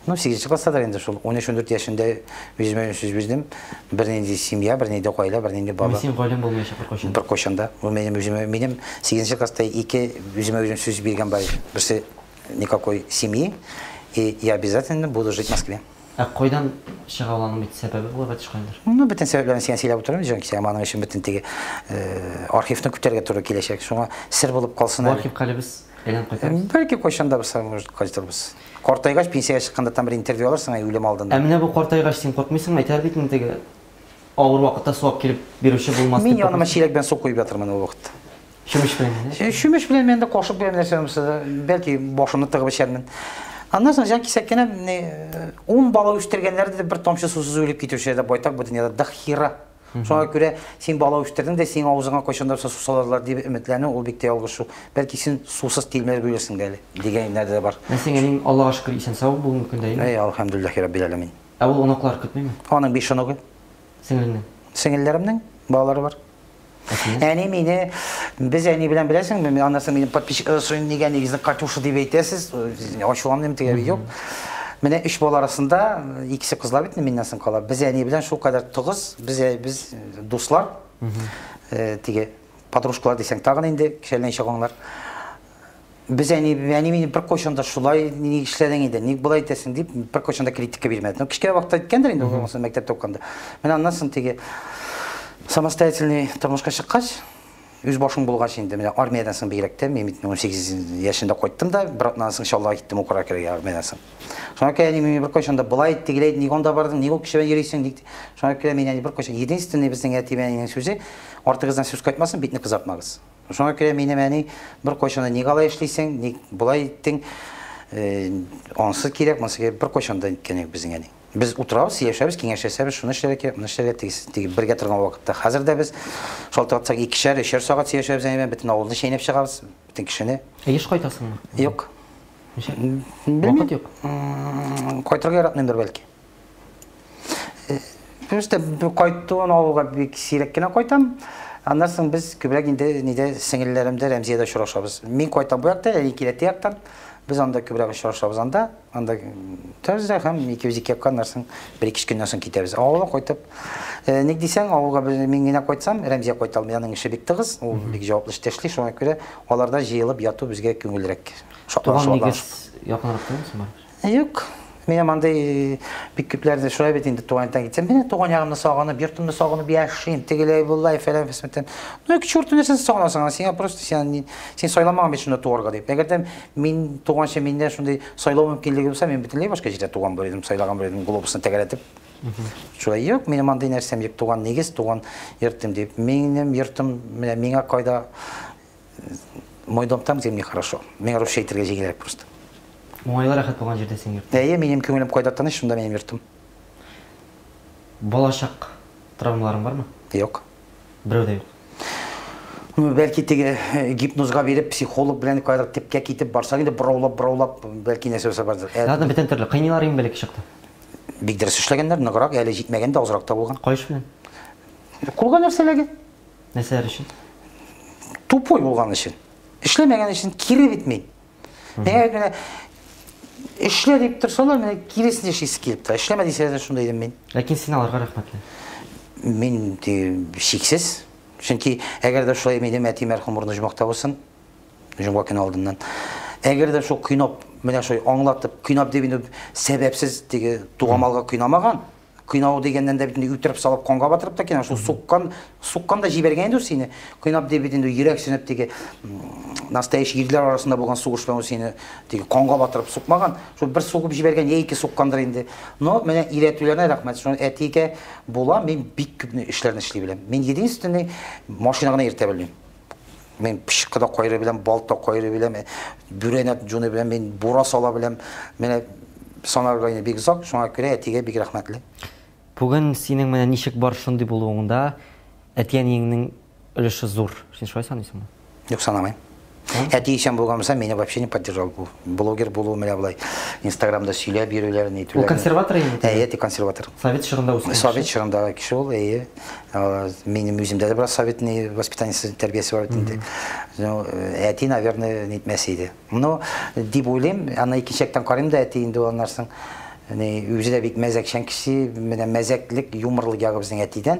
ну 8 класстадыр инде шул 13-14 яшендә үземә сүз бирдем. Бернинди семья, бернинди гаилә, бернинди бала. Син гаиләң булмаячак беркайчан. Беркайчан да. Бу минем үземә, минем 8 класста ике үземә үзем сүз биргән бар иде. Берсе никакой семьи, и я обязательно буду жить в Москве. Ә кайдан чыга ул аның бит сәбәбе булырга тиеш кайдыр? Ну, бөтен сәбәпләрен сиңа сөйләп утырмыйм, чөнки сиңа моның өчен бөтен теге э, архивны күтәрергә туры киләчәк. Шуңа сер булып калсын әле. Бу архивка әле без әйләнеп кайтарбыз. Бәлки кайчан да булса, может, кайтырбыз. Картайгач, пенсиягә чыкканда там бер интервью алырсың, әй, үлем алдында. Ә менә бу картайгач син куркмыйсыңмы? Әйтәләр бит инде теге авыр вакытта су алып килеп бирүче булмас дип. Мин яныма чиләк белән су куеп ятырмын ул вакытта. Чүмеч белән генә? Чүмеч белән мен дә кашык белән нәрсә булса да, бәлки башымны тыгып эчәрмен. Аннан соң җан кисәк кенә 10 бала үстергәннәр дә бер тамчы сусыз үлеп китүчеләр дә байтак бу дөньяда до хера. Шуңа күрә син бала үстердең дә синең авызыңа кайчан да булса су саларлар дип өметләнү ул бик тә ялгыш шул. Бәлки син сусыз тилмереп үлерсең дә әле дигәннәр дә бар. Ә синең әниең Аллага шөкер исән-сау бүгенге көндә, әйеме? Әй, алхамдулиллахи раббил аләмин. Ә ул оныклар көтмиме? Аның 5 оныгы. Сеңлеңнең? Сеңелләремнең балалары бар. Әни мине, без әни белән беләсеңме, мин аннан соң минем подписчиклар сорый, нигә нигезне Катюша дип әйтәсез, ачуланмыйм дигән юк. Менә өч бала арасында икесе кызлар бит миннән соң кала. Без әни белән шулкадәр тыгыз, без без дуслар. Теге подружкалар дисәң тагын инде кешеләрдән чыгаңлар. Без әни, әни мине беркайчан да шулай ник эшләдең инде, ник болай итәсең дип беркайчан да критика бирмәде. Ну, кечкенә вакытта әйткәндер инде, ул мәктәптә укыганда. Менә аннан соң теге самостоятельный тормышка чыккач, үз башың булгач инде, менә армиядән соң бигрәк тә, мин бит 18 яшендә кайттым да, бер атнадан соң Чаллыга киттем укырга керергә армиядән соң. Шуңа күрә әни мине беркайчан да болай ит, тегеләй ит, ник анда бардың, ник ул кеше белән йөрисең, ник. Шуңа күрә мин әни беркайчан, единственный безнең әти белән әнинең сүзе, артыгыздан сүз кайтмасын, битне кызартмагыз. Шуңа күрә минем әни беркайчан да ник алай эшлисең, ник болай иттең, анысы кирәк, монысы кирәк, беркайчан да әйткән юк безнең әни. Без утырабыз, сөйләшәбез, киңәшләшәбез, шуны эшләргә кирәк, моны эшләргә тигез, теге бергә торган вакытта. Хәзер дә без шалтыратсак икешәр, өчәр сәгать сөйләшәбез әни белән, бөтен авылны чәйнәп чыгабыз, бөтен кешене. Ә еш кайтасыңмы? Юк. Ничә? Белмим. Вакыт юк. Кайтырга яратмыймдыр бәлки. Просто кайтуын авылга бик сирәк кенә кайтам. Аннан соң без күбрәк инде нидә сеңелләремдә Рәмзиядә очрашабыз. Мин кайтам бу якта, әни килә теге яктан. Без анда күбрәк очрашабыз анда. Анда төзә һәм икебез ике якка аннан соң бер-ике көннән соң китәбез. Авылга кайтып, ник дисәң, авылга без мин генә кайтсам, Рәмзия кайта алмый, аның эше бик тыгыз, ул бик җаваплы эштә эшли, шуңа күрә аларда җыелып яту безгә күңеллерәк. Туган нигез якынрак түгелме соң барыбер? Юк. Минем андый бик күпләрдә шулай бит инде туган яктан китсәм, менә туган ягымны сагынып, йортымны сагынып яшим, тегеләй, болай, фәлән, фәсмәтән. Ну, к черту нәрсәсен сагынасың, сиңа просто син син сайламаган бит шунда туарга дип. Әгәр дә мин туганчы миндә шундый сайлау мөмкинлеге булса, мин бөтенләй башка җирдә туган булыр идем, сайлаган булыр идем, глобусны тәгәрәтеп. Шулай юк, минем андый нәрсәм юк, туган нигез, туган йортым дип. Минем йортым, менә миңа кайда мой дом там, где мне хорошо. Миңа русча әйтергә җиңелрәк просто. Уңайлы, рәхәт булган җирдә син йорт. Әйе, минем күңелем кайда тыныч, шунда минем йортым. Балачак травмаларың бармы? Юк. Берәү дә юк. Ну, бәлки теге гипнозга биреп, психолог белән кайдыр төпкә китеп барсаң инде бораулап, бораулап, бәлки нәрсә булса бардыр. Ладно, бөтен төрле. Кыйныйлар инде бәлки чакта. Бик дөрес эшләгәннәр, ныграк, әле җитмәгән дә, азрак та булган. Кайыш белән? Кулга нәрсәләге? Нәрсәләр өчен? Тупой булган өчен. Эшләмәгән өчен кире бит мин. Менә менә эшлә дип торсалар, менә киресен эшлисе килеп тора. Эшләмә дисәләр дә шунда идем мин. Ләкин син аларга рәхмәтле. Мин шиксез. Чөнки әгәр дә шулай минем әти мәрхүм урыны җомакта булсын, җомга көне алдыннан. Әгәр дә шул кыйнап, менә шулай аңлатып, кыйнап дип инде сәбәпсез теге тугамалга кыйнамаган, Кыйнау дигәннән дә бит инде үтереп салып канга батырып та кенә шул суккан, суккан да җибәргән инде ул сине. Кыйнап дип бит инде йөрәксенеп теге настоящий ирләр арасында булган сугыш белән ул сине теге канга батырып сукмаган. Шул бер сугып җибәргән, я ике суккандыр инде. Но менә өйрәтүләренә рәхмәт. Шуны әтигә була, мин бик күп эшләрне эшли беләм. Мин единственный машина гына йөртә белмим. Мин пычкы да кайрый беләм, балта кайрый беләм, бүрәнә җуны беләм, мин бура сала беләм. Менә санарга инде бик озак, шуңа күрә әтигә бик рәхмәтле. Бүген синең менә ничек бар шундый булуыңда әти-әниеңнең өлеше зур. Син шулай саныйсыңмы? Юк, санамыйм. Әти исән булган булса, мине вообще не поддержал бу. Блогер булу, менә болай Инстаграмда сөйләп йөрүләр, нитүләр. Ул консерватор инде? Әйе, әти консерватор. Совет чорында үскән кеше. Совет чорындагы кеше ул, әйе. Минем үземдә дә бераз совет воспитаниесе, тәрбиясе бар бит инде. Ну, әти, наверное, нитмәс иде. Но, дип уйлыйм, аны икенче яктан карыйм да, әти инде ул аннан соң үзе дә бик мәзәкчән кеше, менә мәзәклек, юморлык ягы безнең әтидән.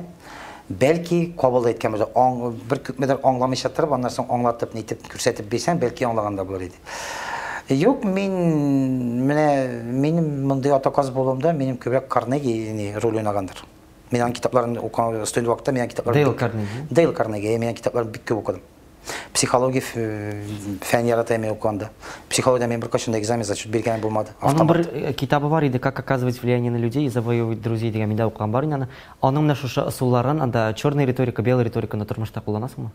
Бәлки, кабул да иткән булса, аң, бер күпмедер аңламыйча торып, аннан соң аңлатып, нитеп, күрсәтеп бирсәң, бәлки аңлаган да булыр иде. Юк, мин менә минем мондый ата каз булуымда минем күбрәк Карнеги ни роль уйнагандыр. Мин аның китапларын укыган студент вакытта мин аның китапларын Дейл Карнеги. Дейл Карнеги, мин аның китапларын бик күп укыдым. Психология фән ярата мин укыганда. Психологиядән мин беркайчан да экзамен зачет биргәнем булмады. Аның бер э, китабы бар иде, Как оказывать влияние на людей и завоевывать друзей дигән, миндә укыган бар инде аны. Аның менә шушы ысулларын анда черная риторика, белая риториканы тормышта кулланасыңмы?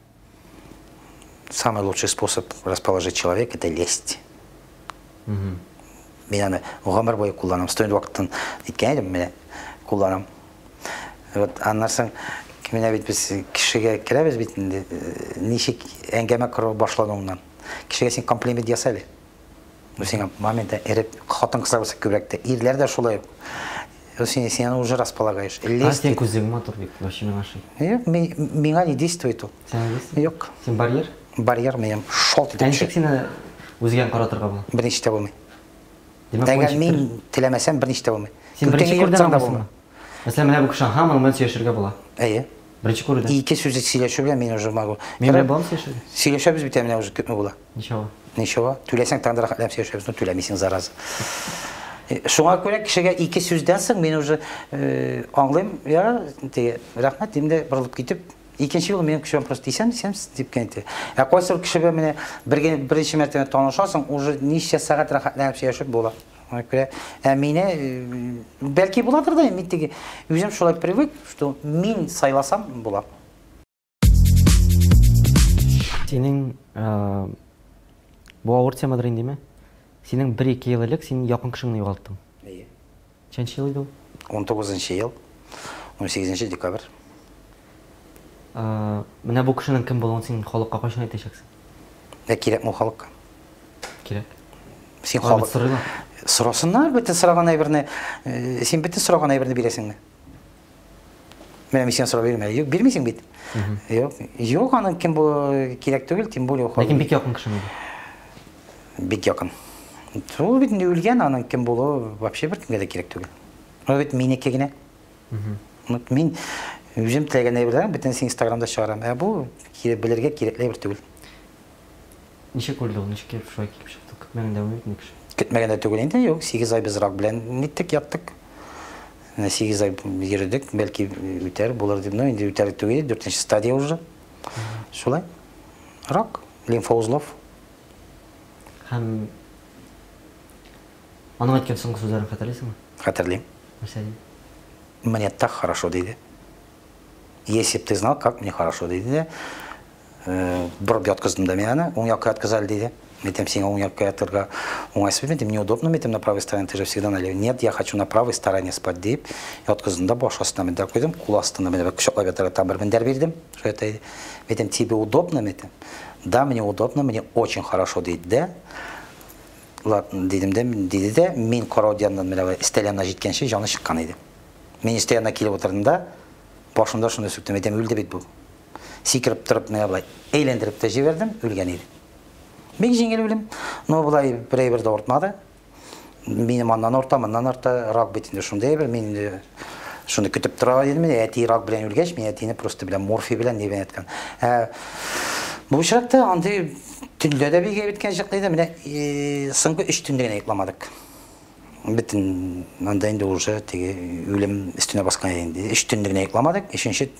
Самый лучший способ расположить человека это лесть. Мин аны гомер буе кулланам. Студент вакыттан әйткән идем, менә кулланам. Вот аннан соң менә бит без кешегә керәбез бит инде, ничек әңгәмә кору башлануыннан. Кешегә син комплимент яса әле. Ну, сиңа моментта эреп, хатын-кызлар булса күбрәк тә, ирләр дә шулай ук. Син, син аны уже располагаешь. А син күзең матур бит, вообще миңа ошый. Юк, миңа не действует ул. Сиңа действует? Юк. Син барьер? Барьер минем шалт итеп Ә ничек сине үзгән каратырга була? Берничек тә булмый. Димәк, Әгәр мин теләмәсәм, берничек тә булмый. Син беренче күрдән аңлыйсыңмы? Мәсәлән, менә бу кеше, һа, моның белән сөйләшергә була. Әйе. Беренче күрүдә. Ике сүз сөйләшү белән мин уже могу. Мин белән буламы сөйләшергә? Сөйләшәбез бит менә уже күпме була. Ничего. Ничего. Түләсәң тагын да рәхәтләнеп сөйләшәбез, но түләмисең, зараза. Шуңа күрә кешегә ике сүздән соң мин уже аңлыйм, я, теге, рәхмәт дим дә борылып китеп, икенче юлы минем кешем просто исән, исәнмесез дип кенә әйтә. Ә кайсы бер кеше белән менә бер беренче мәртәбә танышасың, уже ничә сәгать рәхәтләнеп сөйләшеп була. Шуңа күрә, ә мине бәлки буладыр да, мин теге үзем шулай привык, что мин сайласам була. Синең бу авыр темадыр инде, димә? Синең бер-ике ел элек син якын кешеңне югалттың. Әйе. Ничәнче ел иде ул? 19 ел, 18 декабрь. Менә бу кешенең кем булуын син халыкка кайчан әйтәчәксең? Ә кирәкме ул халыкка? Кирәк. Син халык сорыйлар. Сорасыннар, бөтен сораган әйберне, син бөтен сораган әйберне бирәсеңме? Менә мин сиңа сорап бирмә. Юк, бирмисең бит. Юк, юк, аның кем бу кирәк түгел, тем более ул. Ләкин бик якын кешең иде. Бик якын. Ул бит инде үлгән, аның кем булуы вообще беркемгә дә кирәк түгел. Ул бит минеке генә. Вот мин үзем теләгән әйберләрне бөтенесен Инстаграмда чыгарам. Ә бу белергә кирәкле әйбер түгел. Ничек үлде ул? Ничек килеп шулай килеп чыкты? Көтмәгәндә үлде бит кеше. Көтмәгәндә түгел инде, юк, 8 ай без рак белән ниттек, яттык. Менә 8 ай йөрдек, бәлки үтәр, булыр дип, но инде үтәр түгел, дүртенче стадия уже. Шулай. Рак, лимфоузлов. Һәм аның әйткән соңгы сүзләрен хәтерлисеңме? Хәтерлим. Нәрсә диде? Мне так хорошо, диде. Если б ты знал, как мне хорошо, диде дә. Борып яткыздым да мин аны, уң якка яткыз әле, диде. Мин әйтәм, сиңа уң якка ятырга уңайсыз бит, мин неудобно, мин әйтәм, на правой стороне, ты же всегда на левой. Нет, я хочу на правой стороне спать, дип, яткыздым да, баш астына мендәр куйдым, кул астына менә кочаклап ятарга там бер мендәр бирдем. Шулай ята иде. Мин әйтәм, тебе удобно, мин әйтәм. Да, мне удобно, мне очень хорошо, диде дә. Ладно, дидем дә, диде дә, мин карау яныннан менә өстәл янына җиткәнче җаны чыккан иде. Мин өстәл янына килеп утырдым да, башымда шуны сүктем, әйтәм, үлде бит бу. Сикереп торып, менә болай әйләндереп тә җибәрдем, үлгән иде. Бик җиңел үлем. Но болай бер әйбер дә авыртмады. Минем аннан арта, моннан арта, рак бит инде шундый әйбер. Мин инде шуны көтеп тора идем. Әти рак белән үлгәч, мин әтине просто белән морфий белән ни белән яткан. Ә, бу очракта андый төнлә дә бик әйбәт чыкты иде. Менә соңгы 3 төндә генә йокламадык. Бөтен анда инде уже теге үлем өстенә баскан иде инде. 3 төндә генә йокламадык. Өченче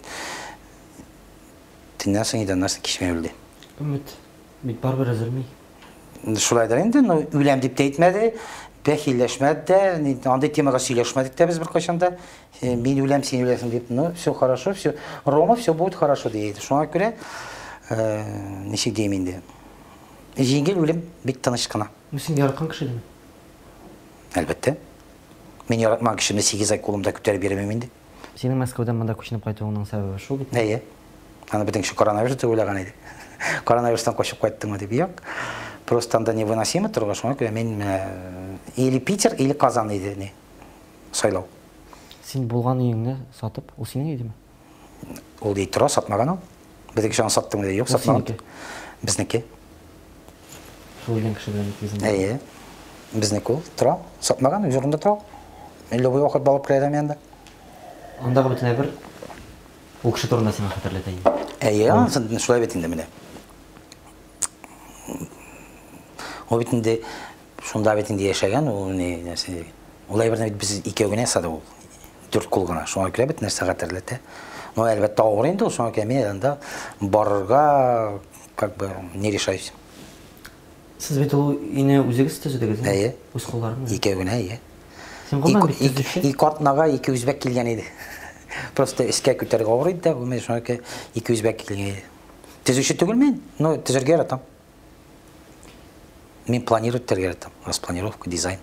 төннән соң инде аннан соң кич белән үлде. Өмет бит барыбер өзелми. Шулайдыр инде, но үләм дип тә әйтмәде, бәхилләшмәде дә, андый темага сөйләшмәдек тә без беркайчан да. Мин үләм, син үләсең дип, ну, все хорошо, все, Рома, все будет хорошо ди иде. Шуңа күрә, ничек дим инде, җиңел үлем, бик тыныч кына. Ну, син яраткан кеше идеме? Әлбәттә. Мин яратмаган кешемне 8 ай кулымда күтәреп йөрмим инде. Синең Мәскәүдән монда күченеп кайтуыңның сәбәбе шул бит? Әйе. Аны бөтен кеше коронавирус дип уйлаган иде. Коронавирустан качып кайттыңмы дип. Юк. Просто анда невыносимо торырга, шуңа күрә мин или Питер, или Казан иде ни сайлау. Син булган өеңне сатып, ул синең идеме? Ул ди тора, сатмаган ул. Безнең кеше аны саттың диде. Юк, сатмаган. Безнеке. Шул үлгән кеше белән икегезнең. Әйе. Безнеке ул тора, сатмаган, үз урынында тора. Мин любой вакыт барып керә идем янда. Андагы бөтен әйбер ул кеше турында сиңа хәтерләтә инде. Әйе, анысы шулай бит инде менә. Ул бит инде шунда бит инде яшәгән, ул ни нәрсә. Ул әйберне бит без икәү генә ясадык ул. Дүрт кул гына. Шуңа күрә бит нәрсә хәтерләтә. Но әлбәттә авыр инде ул, шуңа күрә мин анда барырга как бы не решаюсь. Сез бит ул өйне үзегез төзедегез, әйе? Үз кулларың белән. Икәү генә, әйе. Син гомумән бит төзүче. Ике атнага ике үзбәк килгән иде. Просто эскә күтәрергә авыр иде дә, мин шуңа күрә ике үзбәк килгән иде. Төзүче түгел мин, но төзергә яратам. Мин планировать итәргә яратам. Распланировка, дизайн.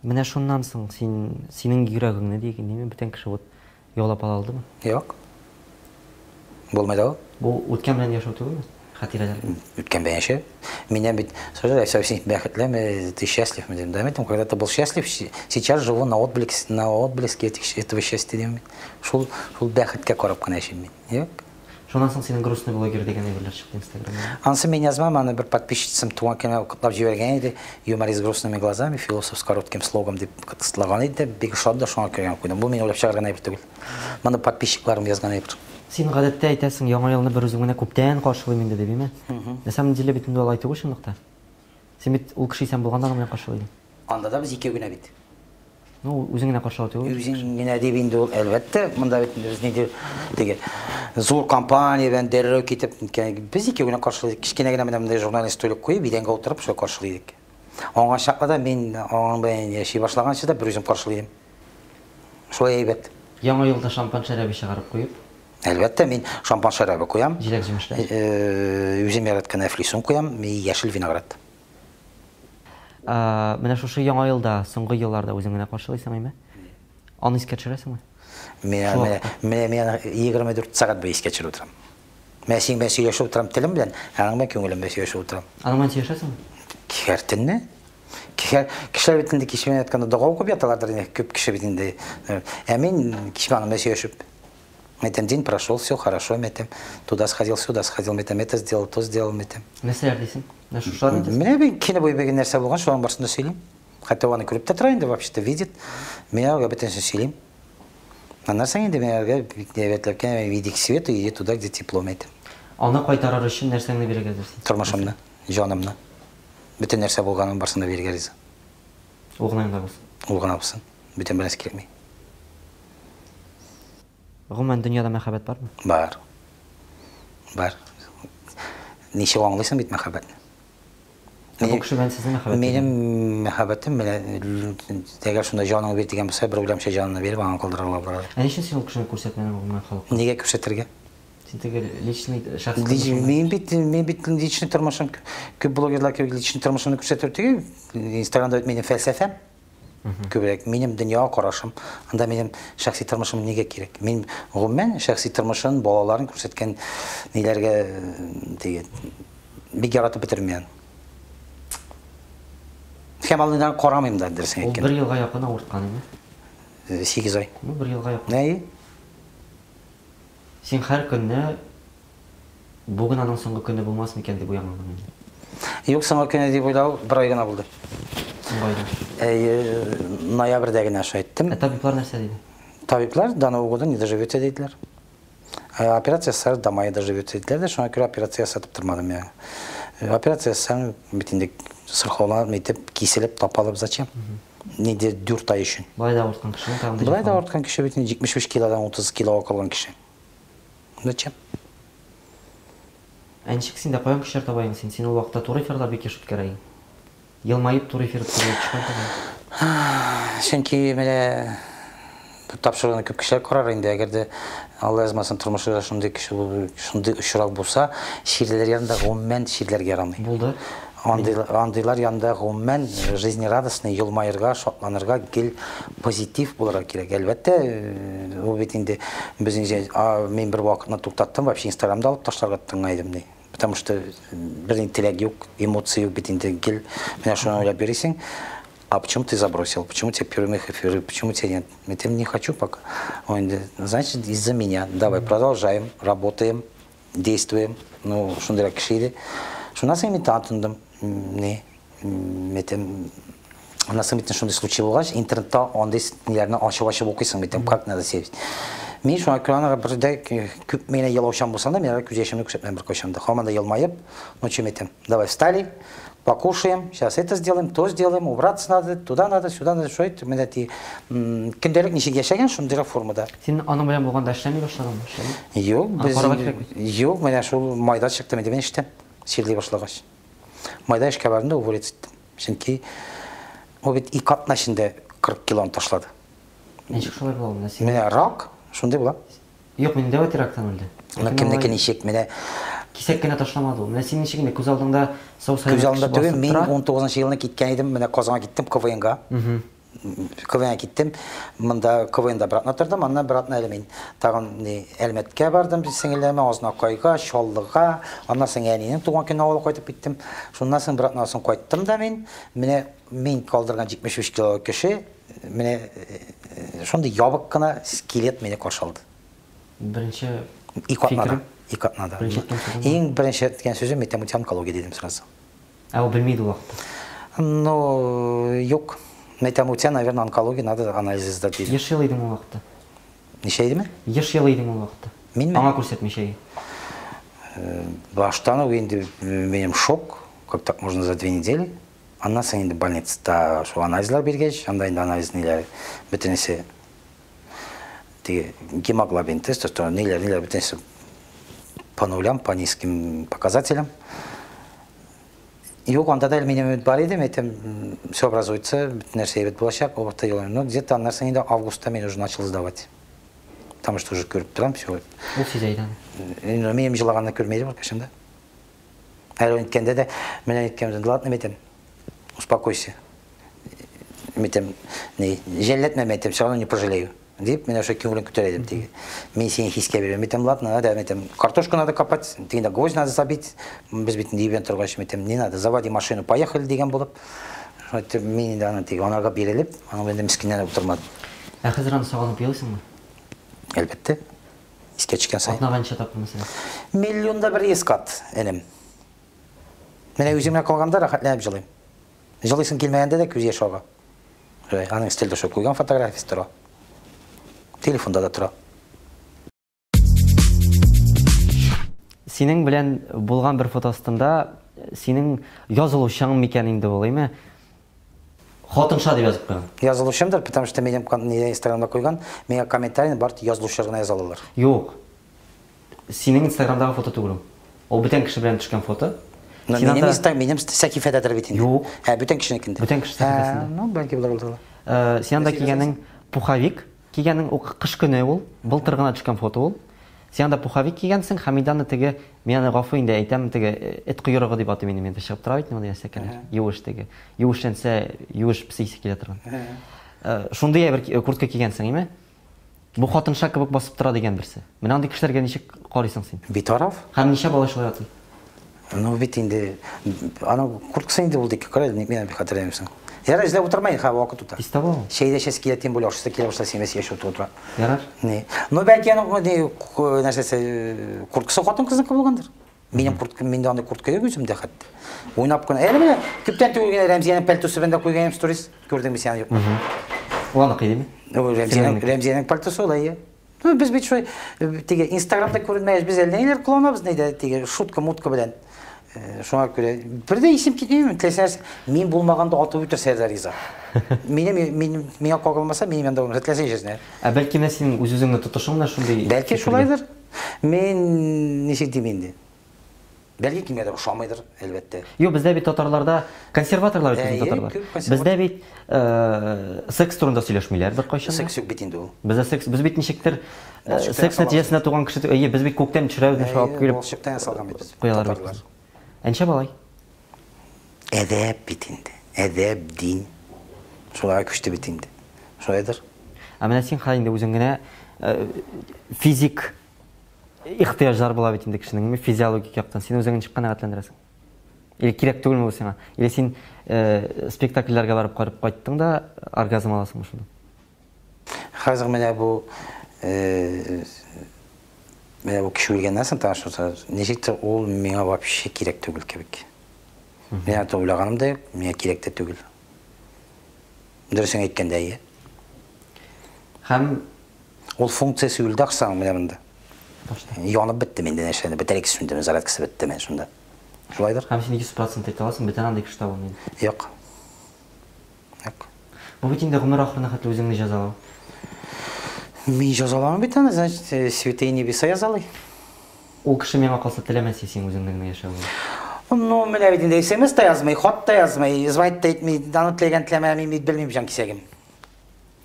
Менә шуннан соң син, синең йөрәгеңне диген, димме, бүтән кеше вот яулап ала алдымы? Юк. Булмады ул. Бу үткән белән яшәү түгелме? Хатирәләр. Үткән белән яшәү. Миннән бит сорыйлар, син бәхетлеме, ты счастлив дим. Да, мин когда ты был счастлив, сейчас живу на отблеске этого счастья дим. Шул шул бәхеткә карап кына яшим мин. Юк. Шуннан соң синең грустный блогер дигән әйберләр чыкты Инстаграмда. Анысы мин язмам, аны бер подписчицам туган көненә котлап җибәргән иде. Юморист с грустными глазами, философ с коротким слогом дип котлаган иде. Бик ошады да, шуңа күрә куйдым. Бу мин уйлап чыгарган әйбер түгел. Моны подписчикларым язган әйбер. Син гадәттә әйтәсең, яңа елны бер үзең генә күптән каршылыйм инде дип, име? На самом деле бит инде алай түгел чынлыкта. Син бит ул кеше исән булганда аның белән каршылый идең. Анда да без икәү генә бит. Ну, үзең генә каршылау түгел. Үзең генә дип инде ул, әлбәттә, монда бит без нинди теге зур компания белән дәррәү китеп, без икәү генә каршылый. Кечкенә генә менә мондай журналист столик куеп, идәнгә утырып шулай каршылый идек. Аңа чаклы да мин аның белән яши башлаганчы да бер үзем каршылый идем. Шулай әйбәт. Яңа елда шампан шәрабе чыгарып куеп. Әлбәттә, мин шампан шәрабе куям. Җиләк җимешләр. Үзем яраткан әфлисун куям, яшел виноград. Менә шушы яңа елда, соңгы елларда үзең генә каршылыйсың, әйме? Аны искә төшерәсеңме? Менә мин 24 сәгать буе искә төшереп утырам. Менә синең белән сөйләшеп утырам телем белән, аның белән күңелем белән сөйләшеп утырам. Аның белән сөйләшәсеңме? Һәр төнне. Кешеләр бит инде кич белән ятканда дога укып яталардыр инде, күп кеше бит инде. Ә мин кич белән аның белән сөйләшеп. Мәйтәм, день прошел, все хорошо, мәйтәм. Туда сходил, сюда сходил, мәйтәм, это сделал, то сделал, мәйтәм. Нәрсәләр дисең? Менә шушыларны әйтәсең? Менә бит көне буе бүген нәрсә булган, шуларның барысын да сөйлим. Хәтта аны күреп тә тора инде, вообще-то видит. Мин аңа бөтенесен сөйлим. Аннан соң инде мин аңа бик әйбәтләп кенә иди к свету, иди туда, где тепло, мәйтәм. Аны кайтарыр өчен нәрсәңне бирергә әзерсең? Тормышымны, җанымны. Бөтен нәрсә булганын барысын да бирергә риза. Ул гына янда булсын. Ул гына булсын. Бүтән бернәрсә кирәкми. Гомумән, дөньяда мәхәббәт бармы? Бар. Бар. Ничек аңлыйсың бит мәхәббәтне? Ә бу кеше белән сезнең мәхәббәт? Минем мәхәббәтем менә әгәр шунда җаныңны бир дигән булса, бер уйламча җанымны биреп, аңа калдырырга була. Ә ни өчен син ул кешене күрсәтмәдең гомумән халыкка? Нигә күрсәтергә? Син теге личный шәхси тормышыңны. Мин бит личный тормышым, күп блогерлар кебек личный тормышымны күрсәтү түгел. Инстаграмда бит минем фәлсәфәм. Күбрәк минем дөньяга карашым. Анда минем шәхси тормышым нигә кирәк? Мин гомумән шәхси тормышын, балаларын күрсәткән ниләргә теге бик яратып бетермим. Һәм алардан карамыйм да, дөресен Ул әйткәндә. бер елга якын авырткан иде. 8 ай. Ну, бер елга якын. Әйе. Син һәр көнне бүген аның соңгы көне булмас микән дип уйланган инде. Юк, соңгы көне дип уйлау бер ай гына булды. Соңгы айда. Әйе, ноябрьдә генә шулай әйттем. Ә табиблар нәрсә диде? Табиблар до Нового года не доживете диделәр. Операция ясар до мая доживете диделәр дә, шуңа күрә операция ясатып тормадым я. Операция ясасам, бит инде сырхауланып, итеп, киселеп, тапалып, зачем? Нинди 4 ай өчен. Болай да авырткан кешенең тагын да Болай да җәфаланып. авырткан кеше бит инде 75 килодан 30 килога калган кеше. Зачем? Ә ничек син дә каян көчләр табаең син? Син ул вакытта туры эфирлар бик еш үткәрә идең. Елмаеп туры эфир үткәрергә төшкән түгел. Чөнки менә бу тапшыруны күп кешеләр карар инде. Әгәр дә Алла язмасын тормышында шундый кеше булып, шундый очрак булса, чирлеләр янында гомумән чирләргә ярамый. Булды. Андыйлар янында гомумән жизнерадостный, елмаерга, шатланырга, гел позитив булырга кирәк. Әлбәттә, ул бит инде безнең мин бер вакытны туктаттым, вообще Инстаграмда алып ташларга тотынган идем ди. Потому что бер теләк юк, эмоция юк бит инде, гел менә шуны уйлап йөрисең. А почему ты забросил? Почему у тебя прямых эфиры? Почему тебя нет? Я не хочу пока. Он говорит, значит, из-за меня. Давай, продолжаем, работаем, действуем. Ну, шундыйрак кеше иде. Шуннан соң мин тотындым. Не, әйтәм, аннан соң бит шундый случай булгач, интернетта андый ниләрне ачып-ачып укыйсың бит, как надо себя вести. Мин шуңа күрә анага бер дә күп мине елаучан булсам да, мин аңа күз яшемне күрсәтмәм беркайчан да. Һаман да елмаеп, ну чем әйтәм, давай встали, покушаем, сейчас это сделаем, то сделаем, убраться надо, туда надо, сюда надо, шулай итеп, менә ти көндәлек ничек яшәгән, шундыйрак формада. Син аның белән булганда эшләми башладыңмы? Эшләми? Юк, Аны без карарга кирәк бит. Юк, менә шул майда чыктым инде мин эштән, чирли башлагач. Майда эшкә бардым да уволиться иттем. Чөнки ул бит ике атна эчендә 40 килоны ташлады. Ничек шулай була ул? Менә син. Менә рак шундый була. Юк, миндә дә рактан үлде. Менә кемнеке ничек, менә кисәк кенә ташламады ул. Менә син ничек инде күз алдыңда сау Күз сәламәт алдында кеше түгел, басып мин тора. 19 елны киткән идем, менә Казанга киттем КВНга. КВНга киттем. Монда КВНда бер атна тордым, аннан бер атна әле мин тагын ни Әлмәткә бардым, сеңелләремә, Азнакайга, Чаллыга, аннан соң әнинең туган көненә авылга кайтып киттем. Шуннан соң бер атнадан соң кайттым да мин. Менә мин калдырган 73 кило кеше, менә шундый ябык кына скелет мине каршы алды. Беренче Ике атнада. фикерем? Ике атнада. Беренче әйткән сүзең Иң беренче әйткән сүзем, әйтәм, у тебя онкология дидем сразу. Ә ул белми иде ул вакытта. Ну, юк. Әйтәм, у тебя, наверное, онкология, надо анализ сдать дидем. Еш елый идең ул вакытта. Ничә идеме? Еш елый идең ул вакытта. Минме? Аңа күрсәтмичә. Баштан ук инде минем шок, как так можно за 2 недели. Аннан соң инде больницада шул анализлар биргәч, анда инде анализ ниләр, бөтенесе теге гемоглобин, тестостерон, ниләр, ниләр, бөтенесе по нулям, по низким показателям. Юк, анда да әле минем өмет бар иде, әйтәм, все образуется, бөтен нәрсә әйбәт булачак, ул вакытта елыйм. Но где-то аннан соң инде августта мин уже начал сдавать. Потому что уже күреп торам, все. Ул сизә иде аны. Инде минем җылаганны күрмәде беркайчан да. Әле әйткәндә дә, менә әйткән, ладно, әйтәм, успокойся. Әйтәм, ни, жәлләтмә, әйтәм, все равно не пожалею. Дип, менә шул күңелен күтәрә идем теге. Мин сине хискә бирәм. Әйтәм, ладно, надо, әйтәм, картошку надо копать, тегендә гвоздь надо забить. Без бит инде өйдән торгач, әйтәм, не надо, заводи машину, поехали дигән булып. Шулай итеп, мин инде аны теге анарга бирелеп, аның белән мискинләнеп утырмадым. Ә хәзер аны сагынып елыйсыңмы? Әлбәттә. Искә төшкән саен. Атнага ничә тапкыр мәсәлән? Миллионда бер ескат, энем. Менә үземә калганда рәхәтләнеп җылыйм. Җылыйсың килмәгәндә дә күз яше ага. Шулай, аның өстәлдә шул куйган фотографиясе тора. Телефонда да тора. Синең белән булган бер фото астында синең язылучың микән инде ул, әйме? Хатынша дип язып куйган. Язылучымдыр, потому что минем Инстаграмда куйган, миңа комментарийны бары тик язылучылар гына яза алалар. Юк. Синең Инстаграмдагы фото түгел ул. Ул бүтән кеше белән төшкән фото. Но Син минем анда- Инста, минем сәхифәдәдер бит инде. Юк. Ә, бүтән кешенекендә. Бүтән кеше сәхифәсендә. Ә, Ну, бәлки булыр булыр. Син анда кигәнең пуховик, кигәнең ул кыш көне ул, былтыр гына төшкән фото ул. Син анда пуховик кигәнсең, һәм инде аны теге, мин аны гафу инде әйтәм, теге эт койрыгы дип атыйм инде, миндә чыгып тора бит мондый нәрсәкәләр. Юеш теге. Юешләнсә, юеш песи исе килә торган. Шундый әйбер куртка кигәнсең, име? Бу хатынша кебек басып тора дигән берсе. Менә андый кешеләргә ничек карыйсың син? Битараф? Һәм ничә бала шулай атый? Ну бит инде аның курткасы инде булды ике, карай, ник мин бик хәтерләмим. Ярар, эзләп утырмай, ха, вакыт үтә. Тиз таба ул. Чәйдә эчәсе килә, тем более ашыйсы килә башласа, син яшәп утыра. Ярар. Не. Ну бәлки аның не нәрсәсе курткасы хатын-кызныкы булгандыр. Минем куртка, миндә андый куртка юк үземдә хәтта. Уйнап кына. Әле менә күптән түгел генә Рәмзиянең пальтосы белән дә куйган идем сторис. Күрдеңме син аны юкмы? Ул аныкы идеме? Рәмзиянең, Рәмзиянең пальтосы ул, әйе. Ну, без бит шулай теге Инстаграмда күренмәгәч, без әллә ниләр кыланабыз нидә, теге шутка-мутка белән. Шуңа күрә бер дә исем китми, теләсә нәрсә. Мин булмаганда атып үтер Сәрдәр риза. Минем, мин, миңа кагылмаса, минем янда булмаса, теләсә нишләсен. Ә бәлки менә синең үз-үзеңне тотышың да шундый Бәлки фикергә? шулайдыр. Мин ничек дим инде? Бәлки кемгәдер ошамыйдыр, әлбәттә. Юк, бездә бит татарларда консерваторлар бит безнең Әйе, татарлар. күп консерватор. Бездә бит секс турында сөйләшмиләр беркайчан да. Секс юк бит инде ул. Бездә секс, без бит ничектер Балчыктан секс ясалган. нәтиҗәсендә туган кеше, әйе, без бит күктән төшерәбез, шулай алып Әйе, килеп балчыктан ясалган бит без, куялар бит. татарлар. Ә ничә балай? Әдәп бит инде. Әдәп, дин. Шуларга күчте бит инде. Шулайдыр. Ә менә син хәзер инде үзең генә физик ихтыяҗлар була бит инде кешенең, физиологик яктан. Син үзеңне ничек канәгатьләндерәсең? Или кирәк түгелме бу сиңа? Или син спектакльләргә барып карап кайттың да оргазм аласыңмы шунда? Хәзер менә бу менә бу кеше үлгәннән соң танышырсың, ничектер ул миңа вообще кирәк түгел кебек. Мин аны уйлаганым да юк, миңа кирәк тә түгел. Дөресен әйткәндә, әйе. Һәм ул функциясе үлде аксаң менә монда. Башта. Янып бетте миндә нәрсәне, батарейка сүнде, зарядкасы бетте менә шунда. Шулайдыр? Һәм син 100% әйтә аласың, бүтән андый кеше табылмый. Юк. Юк. Бу бит инде гомер ахырына хәтле үзеңне җәзалау. Мин җәзаламыйм бит аны, значит, святые небеса язалый. Ул кеше миңа калса теләмәс син үзеңне генә яшәвеңне. Ну, менә бит инде смс та язмый, хат та язмый, звонить та итми, аны теләгән теләмәгән мин бит белмим җан кисәгем.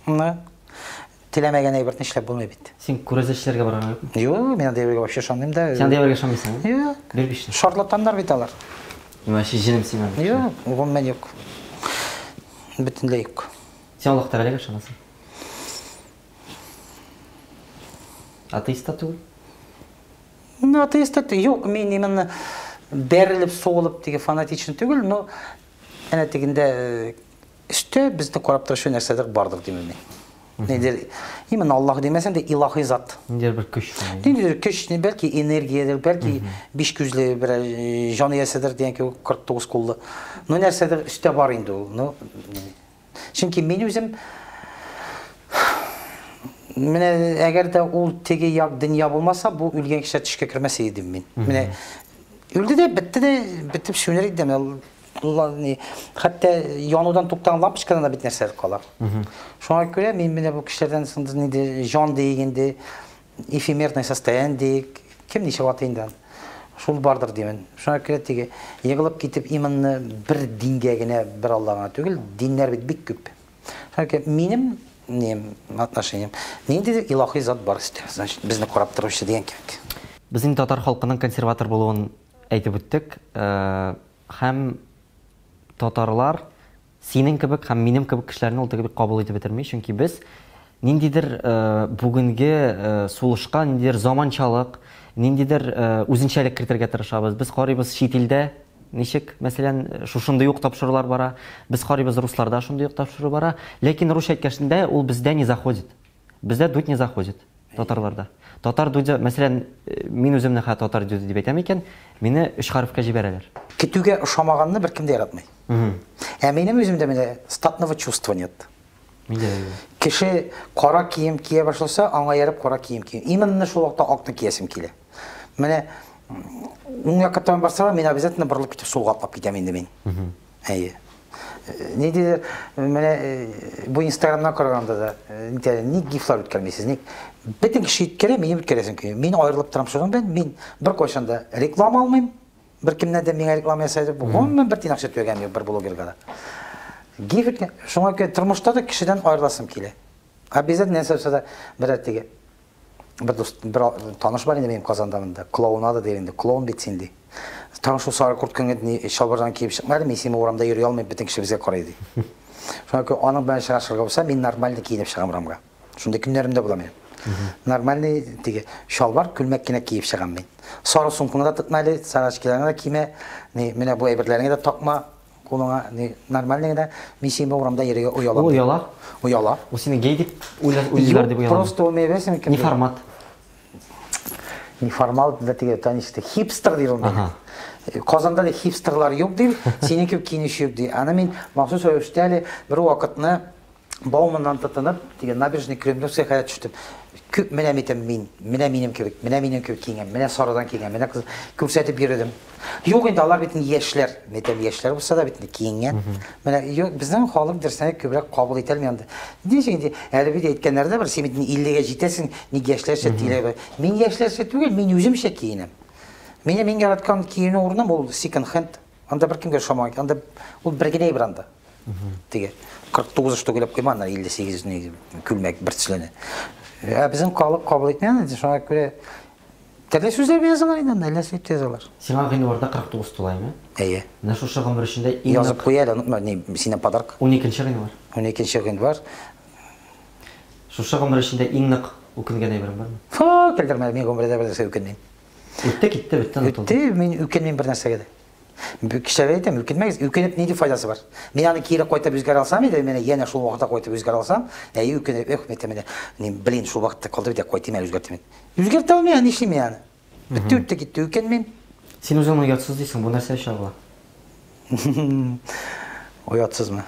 Ну, теләмәгән әйберне эшләп булмый бит. Син күрәзәчеләргә барган юкмы? Юк, мин андый әйбергә вообще ышанмыйм да. Син андый әйбергә ышанмыйсың? Юк. Бер бишне. Шарлатаннар бит алар. Вообще җенем син андый. Юк, гомумән юк. Бөтенләй юк. Син Аллаһ Тәгаләгә ышанасың? Атеист та түгел? Ну, атеист та юк, мин именно бәрелеп, сугылып теге фанатичный түгел, но әнә тегендә өстә безне карап торучы нәрсәдер бардыр дим мин. Нидер, именно Аллаһ димәсәң дә илаһи зат. Ниндидер бер көч. Ниндидер көч, бәлки энергиядер, бәлки биш күзле бер җан ияседер дигән кебек 49 куллы. Ну, нәрсәдер өстә бар инде ул. Ну, чөнки мин үзем менә әгәр дә ул теге як дөнья булмаса, бу үлгән кешеләр төшкә кермәс иде дим мин. Менә үлде дә, бетте дә, бетеп сүнер иде дә. Хәтта янудан туктаган лампочкадан да бит нәрсәләр кала. Шуңа күрә мин менә бу кешеләрдән соң инде җан диек инде, эфемерное состояние диек, кем ничек атый инде аны. Шул бардыр димен. Шуңа күрә теге егылып китеп именно бер дингә генә, бер Аллага гына түгел, диннәр бит бик күп. Шуңа күрә минем нем отношением ниндидер илаһи зат бар өстә, значит, безне карап торучы дигән кебек. Безнең татар халкының консерватор булуын әйтеп үттек. Һәм татарлар синең кебек һәм минем кебек кешеләрне ул теге бик кабул итеп бетерми, чөнки без ниндидер бүгенге сулышка, ниндидер заманчалык, ниндидер үзенчәлек кертергә тырышабыз. Без карыйбыз чит илдә ничек, мәсәлән, шушындый ук тапшырулар бара. Без карыйбыз русларда шундый ук тапшыру бара. Ләкин русча әйткәндә ул бездә не заходит. Бездә Дудь не заходит татарларда. Татар Дудя, мәсәлән, мин үземне хә татар Дудя дип әйтәм икән, мине өч хәрефкә җибәрәләр. Көтүгә ошамаганны беркем дә яратмый. Ә минем үземдә менә статного чувства нет. Миндә дә юк. Кеше кара кием кия башласа, аңа ярып кара кием кием. Именно шул вакытта акны киясем килә. Менә уң якка табан барсалар, мин обязательно борылып китеп сулга атлап китәм инде мин. Әйе. Ниндидер менә бу Инстаграмнан караганда да, ник гифлар үткәрмисез? Ник бөтен кеше үткәрә, минем үткәрәсем килми. Мин аерылып торам шуның белән. Мин беркайчан да реклама алмыйм. Беркемнән дә миңа реклама ясай дип, гомумән бер тиен акча түләгәнем юк бер блогерга да. Гиф үткән. Шуңа күрә тормышта да кешедән аерыласым килә. Обязательно нәрсә булса да берәр теге бер дус, бер таныш бар инде минем Казанда монда. Клоунада ди инде, клоун бит син ди. Тагын шул сары курткаңны ни чалбардан киеп чыкма әле, мин сине урамда йөри алмыйм, бөтен кеше безгә карый ди. Шуңа күрә аның белән чыгашырга булса, мин нормально киенеп чыгам урамга. Шундый көннәрем дә була минем. Нормальный теге чалбар, күлмәк кенә киеп чыгам мин. Сары сумкаңны да тотма әле, сары очкиларыңны да кимә, ни, менә бу әйберләреңне дә такма кулыңа, ни, нормальный гына. Мин синең белән урамда йөрергә оялам. Ул ояла? Ояла. Ул сине гей дип уйлыйлар дип ояла. Просто ул мине беләсеңме кем? Неформат. Неформал да теге танышты. Хипстер ди ул мине. Казанда да хипстерлар юк ди, синең кебек киенүче юк ди. Аны мин махсус рәвештә әле бер вакытны Бауманнан тотынып, теге Набережный Кремлевская кадәр төштем. Күп менә митем мин, менә минем кебек, менә минем кебек киенгән, менә сарыдан кигән, менә кыз күрсәтеп йөрдем. Юк инде, алар бит инде яшьләр. Мәйтәм, яшьләр булса да бит инде киенгән. Менә юк, безнең халык дөресен әйтеп күбрәк кабул итә алмый анда. Ничек инде, әле бит әйткәннәре дә бар, син бит инде 50-гә җитәсең, ник яшьләрчә тиләбе. Мин яшьләрчә түгел, мин үземчә киенәм. Минем иң яраткан киенү урыным ул секонд-хенд. Анда беркемгә ошамаган, анда ул бер генә әйбер анда. Теге 49 штук элеп куйма, аннары 58 ни күлмәк бер төслене. Ә безнең халык кабул итми аны, шуңа күрә төрле сүзләр язалар инде анда, әллә нәрсә язалар. Сиңа гыйнварда 49 тула, әйме? Әйе. Менә шушы гомер эчендә иң Язып куй әле, онытма, ни, синнән подарок. 12 гыйнвар. 12 гыйнвар. Шушы гомер эчендә иң нык үкенгән әйберең бармы? Фу, көлдермә, мин гомердә бер нәрсәгә үкенмим. Үтте, китте, бетте, онытылды. Үтте, мин үкенмим бер нәрсәгә дә. Кешеләргә әйтәм, үкенмәгез, үкенеп нинди файдасы бар? Мин аны кире кайтып үзгәрә алсам иде, менә янә шул вакытта кайтып үзгәрә алсам, әйе, үкенеп, эх, әйтәм, менә, ни, блин, шул вакытта калды бит, кайтыйм әле үзгәртим. Үзгәртә алмыйм, нишлим мин аны? Бетте, үтте, китте, үкенмим. Син үзеңне оятсыз дисең, бу нәрсә чагыла? Оятсызмы?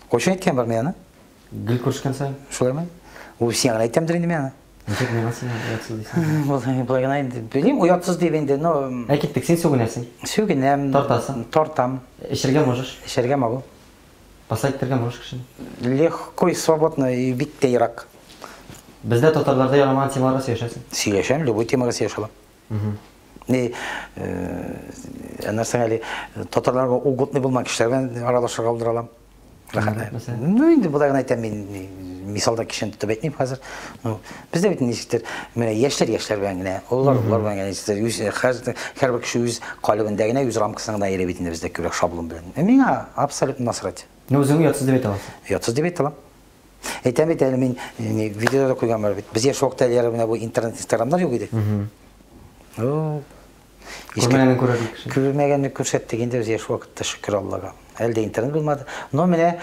Кайчан әйткән бар мин аны? Гел күрешкән саен. Шулаймы? Ул сиңа гына әйтәмдер инде мин аны. Ничек миңа син оятсыз дисең? Болай болай гына инде. Белмим, оятсыз дип инде, но... Ә киттек, син сүгенәсең. Сүгенәм. Тартасың. Тартам. Эчәргә можешь. Эчәргә могу. Паса иттерергә можешь кешене. Легко и свободно, и бик тә ерак. Бездә татарларда ярамаган темаларга сөйләшәсең. Сөйләшәм, любой темага сөйләшә алам. Ни, нәрсәң әле, татарларга угодный булмаган кешеләр белән аралашырга булдыра алам. Рәхәтләнеп. Ну, инде болай гына әйтәм мин, мисалда кешене тотып әйтмим хәзер. Ну, бездә бит ничектер, менә яшьләр яшьләр белән генә, олылар олылар белән генә ничектер, үз һәрбер кеше үз калебендә генә, үз рамкасында гына йөри бит инде бездә күбрәк шаблон белән. Ә миңа абсолютно насрать. Ну, үзең оятсыз дип әйтә аласың. Оятсыз дип әйтә алам. Әйтәм бит әле мин, видеода да куйган бар бит. Без яшь вакытта әле менә бу интернет, инстаграмнар юк иде. Ну, Күрмәгәнне күрерлек кеше. Күрмәгәнне күрсәттек инде без яшь вакытта, шөкер Аллага. Әле дә интернет булмады. Но менә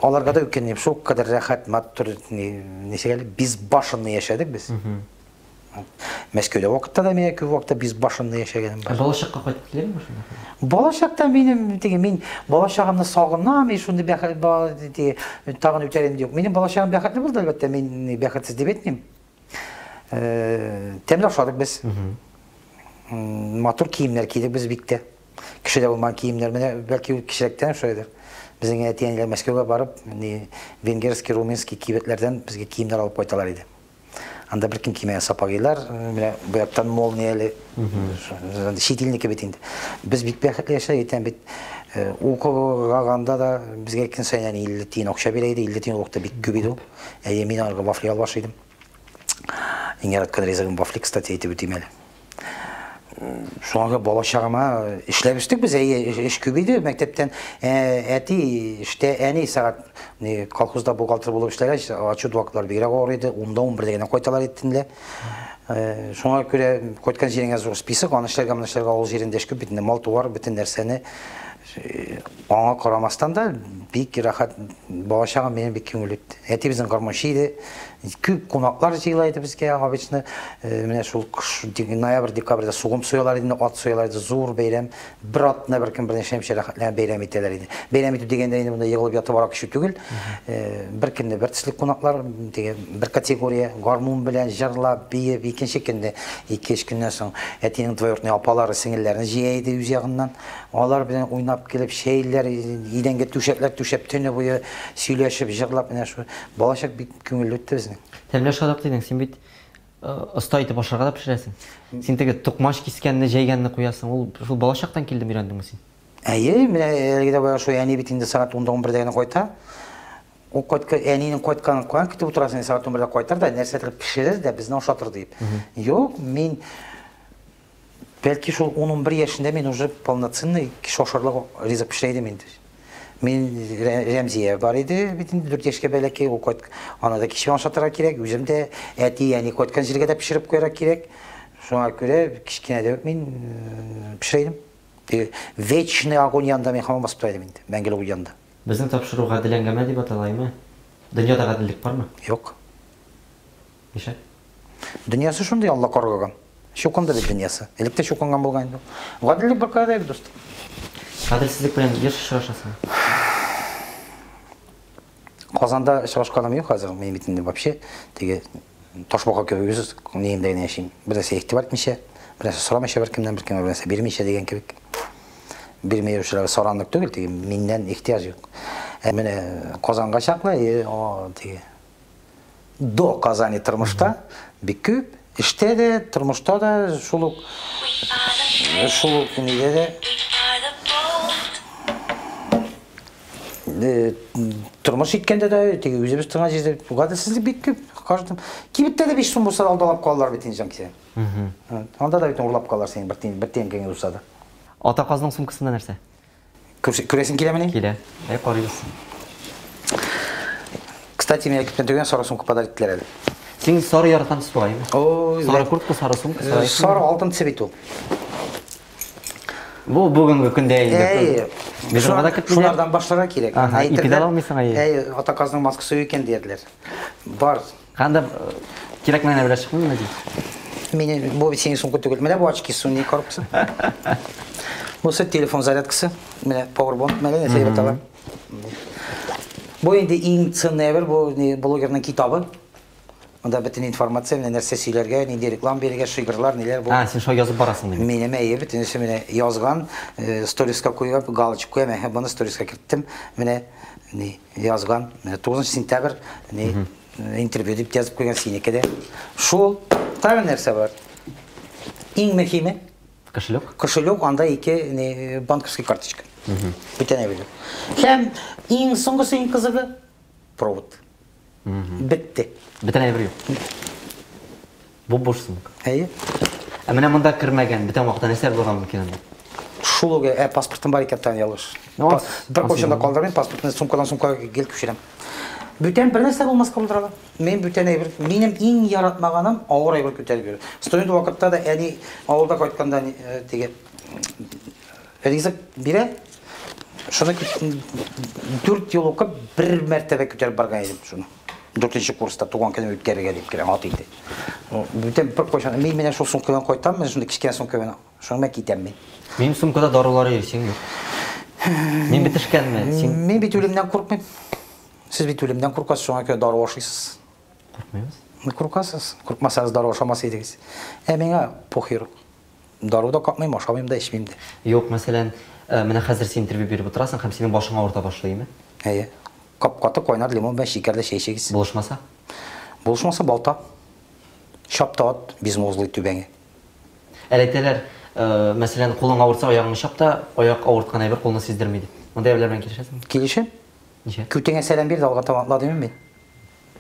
аларга да үкенмим. Шул кадәр рәхәт, матур, ничек әле безбашенный яшәдек без. Мәскәүдә вакытта да мин күп вакытта безбашенный яшәгәнем бар. Ә балачакка кайтып килерме шунда? Балачакта минем теге мин балачагымны сагынам, мин шундый бәхет теге тагын үтәр инде юк. Минем балачагым бәхетле булды, әлбәттә, мин бәхетсез дип әйтмим. Тәмле ашадык без. Матур киемнәр кидек без бик тә. Кешедә булмаган киемнәр. Менә бәлки ул кечерәктән шулайдыр. Безнең әти-әниләр Мәскәүгә барып, ни венгерский, румынский кибетләрдән безгә киемнәр алып кайталар иде. Анда беркем кимәгән сапогилар, менә бу яктан молнияле, чит илнеке бит инде. Без бик бәхетле яшәдек, әйтәм бит. Укыганда да безгә көн саен әни 50 тиен акча бирә иде, 50 тиен ул вакытта бик күп иде ул. Әйе, мин аларга вафли алып ашый идем. Иң яраткан ризыгым вафли, кстати, әйтеп үтим әле. Шуңа күрә бала чагыма эшләп үстек без, әйе, эш күп иде мәктәптән. Әти эштә, әни сәгать колхозда бухгалтер булып эшләгәч, отчет вакытлары бигрәк авыр иде, унда, унбердә генә кайталар иде төнлә. Шуңа күрә кайткан җиреңә зур список, аны эшләргә, моны эшләргә, авыл җирендә эш күп бит инде, мал-туар, бөтен нәрсәне. Аңа карамастан да бик рәхәт бала чагым минем бик күңелле үтте. Әти безнең гармунчы иде. Күп кунаклар җыела иде безгә, обычно менә шул кыш, ноябрь, декабрьдә сугым суялар иде, ат суялар иде, зур бәйрәм. Бер атна бер көн берничә мичә рәхәтләнеп бәйрәм итәләр иде. Бәйрәм итү дигәндә инде монда егылып ятып арак эчү түгел. Бер көнне бер төсле кунаклар, теге бер категория, гармун белән җырлап, биеп, икенче көнне, ике-өч көннән соң әтинең двоюродный апалары, сеңелләрне җыя иде үз ягыннан. Алар белән уйнап килеп, чәйләр, идәнгә түшәкләр түшәп, төне буе сөйләшеп, җырлап, менә шул балачак бик Күңелле үтте безнең. Тәмле ашадык дидең, син бит оста итеп ашарга да пешерәсең. Син теге токмач кискәнне, җәйгәнне куясың. Ул шул балачактан килдеме, өйрәндеңме син? Әйе, менә әлеге дә баягы шул әни бит инде сәгать унда, унбердә генә кайта. Ул кайтка, әнинең кайтканын каян көтеп утырасың, сәгать унбердә кайтыр да, нәрсәдер пешерер дә, безне ашатыр дип. Юк, мин Бәлки шул 10-11 яшендә мин уже полноценный кеше ашарлык ризык пешерә идем инде. Мин Рәмзия бар иде бит инде 4 яшькә бәләкәй, ул кайт, аны да кичкә ашатырга кирәк, үзем дә әти, әни кайткан җиргә дә пешереп куярга кирәк. Шуңа күрә кечкенәдә үк мин пешерә идем. Вечный огонь янында мин һаман басып тора идем инде, мәңгелек ут янында. Безнең тапшыру Гадел әңгәмә дип атала, әйме? Дөньяда гаделлек бармы? Юк. Нишләп? Дөньясы шундый, Алла каргаган. Чукынды бит дөньясы. Элек тә чукынган булган инде ул. Гаделлек беркая да юк, дустым. Гаделсезлек белән еш очрашасың? Казанда очрашканым юк хәзер. Мин бит инде вообще теге ташбака кебек үз ниемдә генә яшим. Бер нәрсә игътибар итмичә, бер нәрсә сорамыйча беркемнән, беркемгә бер нәрсә бирмичә дигән кебек. Бирми йөрүчеләр саранлык түгел, теге миннән ихтыяҗ юк. Ә менә Казанга чаклы, теге До Казани тормышта бик күп, эштә дә, тормышта да шул ук шул ук нидә дә э, тормыш иткәндә дә теге үзебез торган җирдә гаделсезлек бик күп. Каждый кибеттә дә 5 сум булса да алдалап калалар бит инде җанкисә. Анда да бит урлап калалар синең бер тиен, бер тиен булса да. Ата казның сумкасында нәрсә? Күрәсең киләмени? Килә. Әй, карыйбыз. Кстати, миңа күптән түгел сары сумка подарить иттеләр әле. Син сары яраткан төс бугай. Ой, сары куртка, сары сумка, сары. Э, сары алтын төсе бит ул. Бу бүгенге көндә инде. Әй, Метрога да кертмиләр. Шунардан башларга кирәк. Ага, ипи дә алмыйсың, әй. Әй, ата казның маскасы юк икән диярделәр. Бар. Канда кирәкмәгән әйберләр чыкмыймы ди? Мине бу бит синең сумка түгел. Менә бу очки Sony коробкасы. Бусы телефон зарядкасы. Менә powerbank менә нәрсә дип атала. Бу инде иң ценный әйбер, бу блогерның китабы. Монда бөтен информация, менә нәрсә сөйләргә, нинди реклама бирергә, шигырьләр, ниләр бу. А, син шулай язып барасың димәк. Минем әйе, бөтенесе менә язган, э, сториска куйган, галочка куям, әһә, моны сториска керттем. Менә ни язган, менә 9 сентябрь, ни интервью дип язып куйган синеке дә. Шул тагын нәрсә бар? Иң мөһиме кошелек. Кошелек, анда ике ни, банковский карточка. Бүтән әйбер. Һәм иң соңгысы, иң кызыгы провод. Бетте. Бүтән әйбер юк. Бу буш сумка. Әйе. Ә менә монда кермәгән, бүтән вакытта нәрсә булырга мөмкин анда? Шул ук, ә паспортым бар икән тагын ялгыш. Бер кайчан да калдырмыйм, паспортны сумкадан сумкага гел күчерәм. Бүтән бер нәрсә булмаска булдыра ала. Мин бүтән әйбер, минем иң яратмаганым авыр әйбер күтәреп йөрү. Студент вакытта да әни авылда кайтканда э, теге ризык бирә. Шуны дүрт ел укып, бер мәртәбә күтәреп барган идем шуны. Дүртенче курста туган көнем үткәрергә дип киләм, ат инде. Бүтән бер кайчан, мин менә шул сумка белән кайтам, менә шундый кечкенә сумка белән. Шуның белән китәм мин. Минем сумкада дарулар йөри, син юк. Мин бетешкәнме? Син Мин бит үлемнән куркмыйм. Сез бит үлемнән куркасыз, шуңа күрә дару ашыйсыз. Куркмыйбыз. Куркасыз. Куркмасагыз дару ашамас идегез. Ә миңа похер. Дару да капмыйм, ашамыйм да, эчмим дә. Юк, мәсәлән, э, менә хәзер син интервью биреп утырасың һәм синең башың авырта башлыймы? Әйе. Кап-каты кайнар лимон белән шикәрле чәй эчегез. Булышмаса? Булышмаса балта. Чап та ат безмозглый түбәңә. Әле әйтәләр, э, мәсәлән, кулың авыртса, аягыңны чап та, аяк авырткан әйбер кулны сиздерми дип. Мондый әйберләр белән килешәсеңме? Килешәм. Ничә? Күтеңә сәлам бир дә алга таба атла димим мин.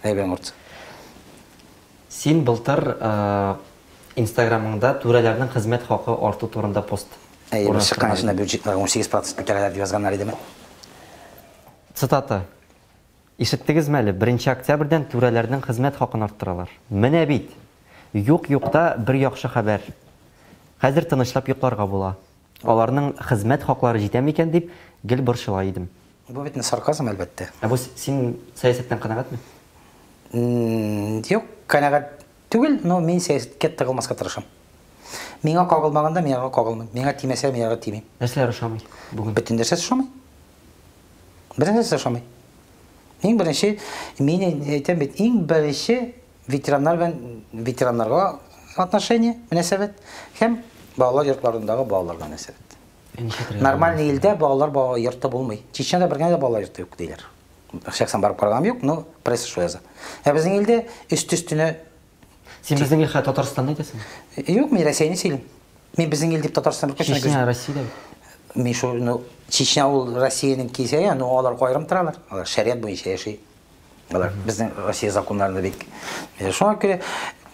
Әйберең авыртса. Син былтыр э, Инстаграмыңда түрәләрнең хезмәт хакы арту турында пост Әйе, без чыккан эшендә бюджетларга 18 процент күтәрәләр дип язганнар идеме? Цитата. Ишеттегезме әле, беренче октябрьдән түрәләрнең хезмәт хакын арттыралар. Менә бит! Юк-юкта бер яхшы хәбәр. Хәзер тынычлап йокларга була. Аларның хезмәт хаклары җитә микән дип гел борчыла идем. Бу бит сарказм, әлбәттә. Ә бу син сәясәттән канәгатьме? Юк, канәгать түгел, но мин сәясәткә тыгылмаска тырышам. Миңа кагылмаганда, мин аңа кагылмыйм. Миңа тимәсә, мин аңа тимим. Нәрсәләр ошамый бүген? Бөтен нәрсәсе ошамый. Бер нәрсәсе ошамый. Иң беренче, мин әйтәм бит, иң беренче ветераннар белән ветераннарга отношение, мөнәсәбәт һәм балалар йортларындагы балаларга мөнәсәбәт. Нормальный илдә балалар бала йорты булмый. Чечняда бер генә дә балалар йорты юк диләр. Шәхсән барып караганым юк, но пресса шулай яза. Ә безнең илдә өсте-өстенә. Син безнең ил хәзер Татарстанны әйтәсеңме? Юк, мин Россияне сөйлим. Мин безнең ил дип Татарстан беркайчан да Чечня Россиядә бит. Мин шул, ну, Чечня ул Россиянең кисәге, но алар аерым торалар. Алар шәрият буенча яши. Алар безнең Россия законнарында бик. Шуңа күрә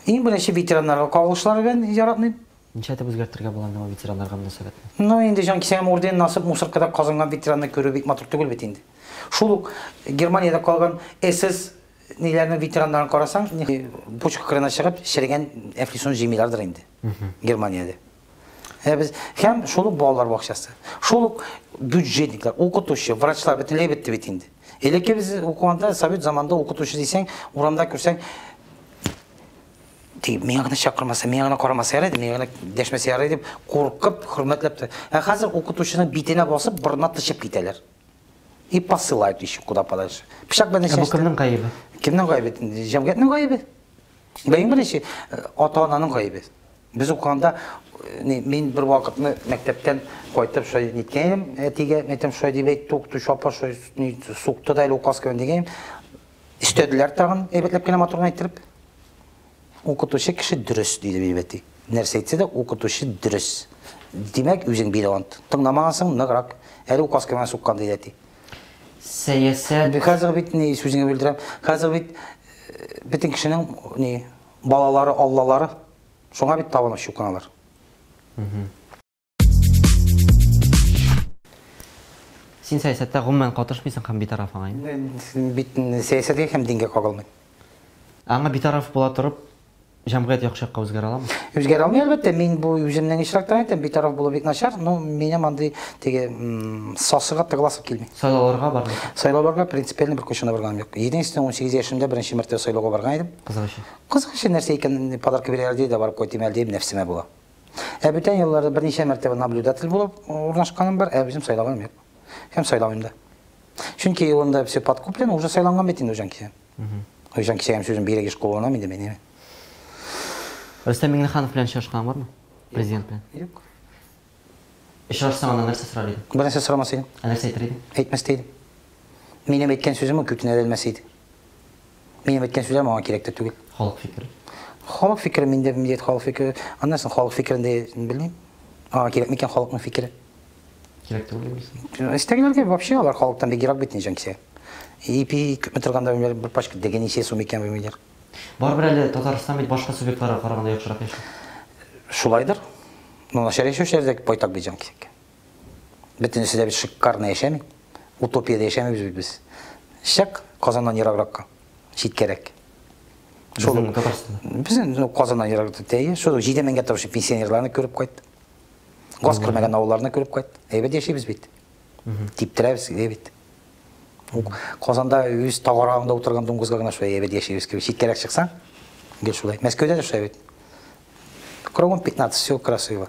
иң беренче ветераннарга кагылышлары белән яратмыйм. Ничә итеп үзгәртергә була инде ул ветераннарга мөнәсәбәтне? Ну, инде җан кисәгем орденын асып, мусоркада казынган ветеранны күрү бик матур түгел бит инде. Шул ук Германиядә калган СС ниләрнең ветераннарын карасаң, бочка кырына чыгып, черегән әфлисун җыймыйлардыр инде Германиядә. Ә без һәм шул ук балалар бакчасы, шул ук бюджетниклар, укытучы, врачлар бөтенләй бетте бит инде. Элекке без укыганда, совет заманында укытучы дисәң, урамда күрсәң, Тик миңа гына чакырмаса, миңа гына карамаса ярый, миңа гына дәшмәсә ярый дип куркып, хөрмәтләп тә. Ә хәзер укытучының битенә басып, борынына тычып китәләр. И посылают еще куда подальше. Пычак белән Ә бу кемнең гаебе? Кемнең гаебе? Җәмгыятьнең гаебе. Иң беренче ата-ананың гаебе. Без укыганда мин бер вакытны мәктәптән кайтып шулай ниткән идем, әтигә әйтәм, шулай дип әйтте укытучы апа, шулай сукты да әле указка белән дигән идем. Өстәделәр тагын, әйбәтләп кенә матур гына иттереп. Укытучы кеше дөрес, диде минем әти. Нәрсә әйтсә дә, укытучы дөрес. Димәк, үзең виноват. Тыңламагансың, ныграк. Әле указка белән суккан, диде әти. Сәясәт. Хәзер бит ни сүзеңне бүлдерәм. Хәзер бит бөтен кешенең ни балалары, аллалары. Шуңа бит табынып чукыналар. Син сәясәттә гомумән катышмыйсың һәм битараф аңа. Бит сәясәткә һәм дингә кагылмыйм. Аңа битараф була торып, җәмгыять яхшы якка үзгәрә аламы? Үзгәрә алмый, әлбәттә. Мин бу үземнең очрактан әйтәм, битараф булу бик начар, но минем андый теге сасыга тыгыласым килми. Сайлауларга бармыйсың? Сайлауларга принципиально беркайчан да барганым юк. Единственное, 18 яшемдә беренче мәртәбә сайлауга барган идем. Кызык өчен. Кызык өчен нәрсә икәнен подарка бирәләр ди дә барып кайтыйм әле дип нәфсемә була. Ә бүтән елларда берничә мәртәбә наблюдатель булып урнашканым бар, ә үзем сайлаганым юк. Һәм сайламыйм да. Чөнки юлында все подкуплено, уже сайланган бит инде Үҗән кисәм. Үҗән кисәм сүзен бигрәк еш кулланам инде мин. Рөстәм Миңнеханов белән очрашканың бармы? Президент белән? Юк. Очрашсаң, аннан нәрсә сорар идең? Бер нәрсә сорамас идем. Ә нәрсә әйтер идең? Әйтмәс тә идем. Минем әйткән сүзем ул күтенә дә элмәс иде. Минем әйткән сүзләр моңа кирәк тә түгел. Халык фикере. Халык фикере миндә милләт халык фикере. Аннан соң халык фикерен дә белмим. Аңа кирәк микән халыкның фикере? Кирәк түгел дип уйлыйсың? Истәгеләргә вообще алар халыктан бик ерак бит ничән кисә. Ипи күпме торганда белмиләр, бер пачка дөге ничә сум икән белмиләр. Барыбер әле Татарстан бит башка субъектларга караганда яхшырак яши. Шулайдыр. Но начар яшәүчеләр дә байтак бит җан кисәккә. Бөтенесе дә бит шикарно яшәми. Утопиядә яшәмибез бит без. Чык Казаннан ерагракка, читкәрәк. Шул Безнең Татарстанда. Безнең ну, Казаннан ераграк тәйе. Шул 7 меңгә торучы пенсионерларны күреп кайт. Газ кермәгән авылларны күреп кайт. Әйбәт яшибез бит. Типтерәбез, әйбәт. Казанда үз тагарагында утырган дуңгызга гына шулай әйбәт яшибез кебек. Читкәрәк чыксаң, гел шулай. Мәскәүдә дә шулай бит. Кругом 15, все красиво.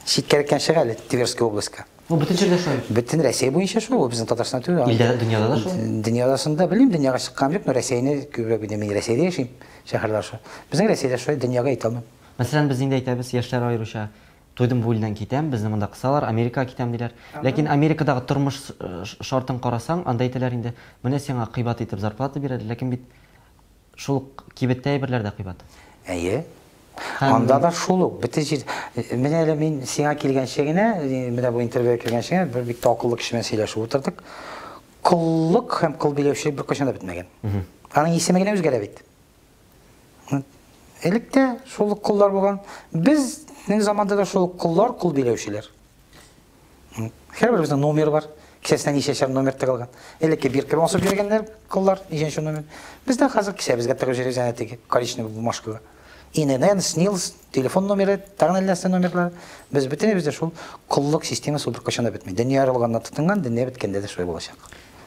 Читкәрәктән чык әле Тверская областька. Ну, бөтен җирдә шулай. Бөтен Россия буенча шул, ул безнең Татарстан түгел. Илдә, дөньяда да шулай. Дөньядасында белмим, дөньяга чыкканым юк, но Россияне күбрәк инде мин Россиядә яшим, шәһәрләр шул. Безнең Россиядә шулай, дөньяга әйтә алмыйм. Мәсәлән, без инде әйтәбез, яшьләр аеруча туйдым бу илдән китәм, безне монда кысалар, Америкага китәм диләр. Ләкин Америкадагы тормыш шартын карасаң, анда әйтәләр инде, менә сиңа кыйбат итеп зарплата бирәләр, ләкин бит шул ук кибеттә әйберләр дә кыйбат. Әйе. Анда да шул ук, бөтен җир. Менә әле мин сиңа килгәнче генә, менә бу интервьюга килгәнче генә бер бик тә акыллы кеше белән сөйләшеп утырдык. Коллык һәм кол биләүчелек беркайчан да бетмәгән. Аның исеме генә үзгәрә бит. Элек тә шул ук коллар булган. Безнең заманда да шул ук коллар, кол биләүчеләр. Һәрберебезнең номер бар. Кесәсенә ничәшәр номер тыгылган. Элекке бирка басып йөргәннәр коллар, ничәнче номер. Бездә хәзер кесәбезгә тыгып йөрибез әнә теге коричневый бумажкага. ИНН, СНИЛС, телефон номеры, тагын әллә нәрсә номерлары. Без бөтенебез дә шул коллык системасы ул беркайчан да бетми. Дөнья ярылганнан тотынган, дөнья беткәндә дә шулай булачак.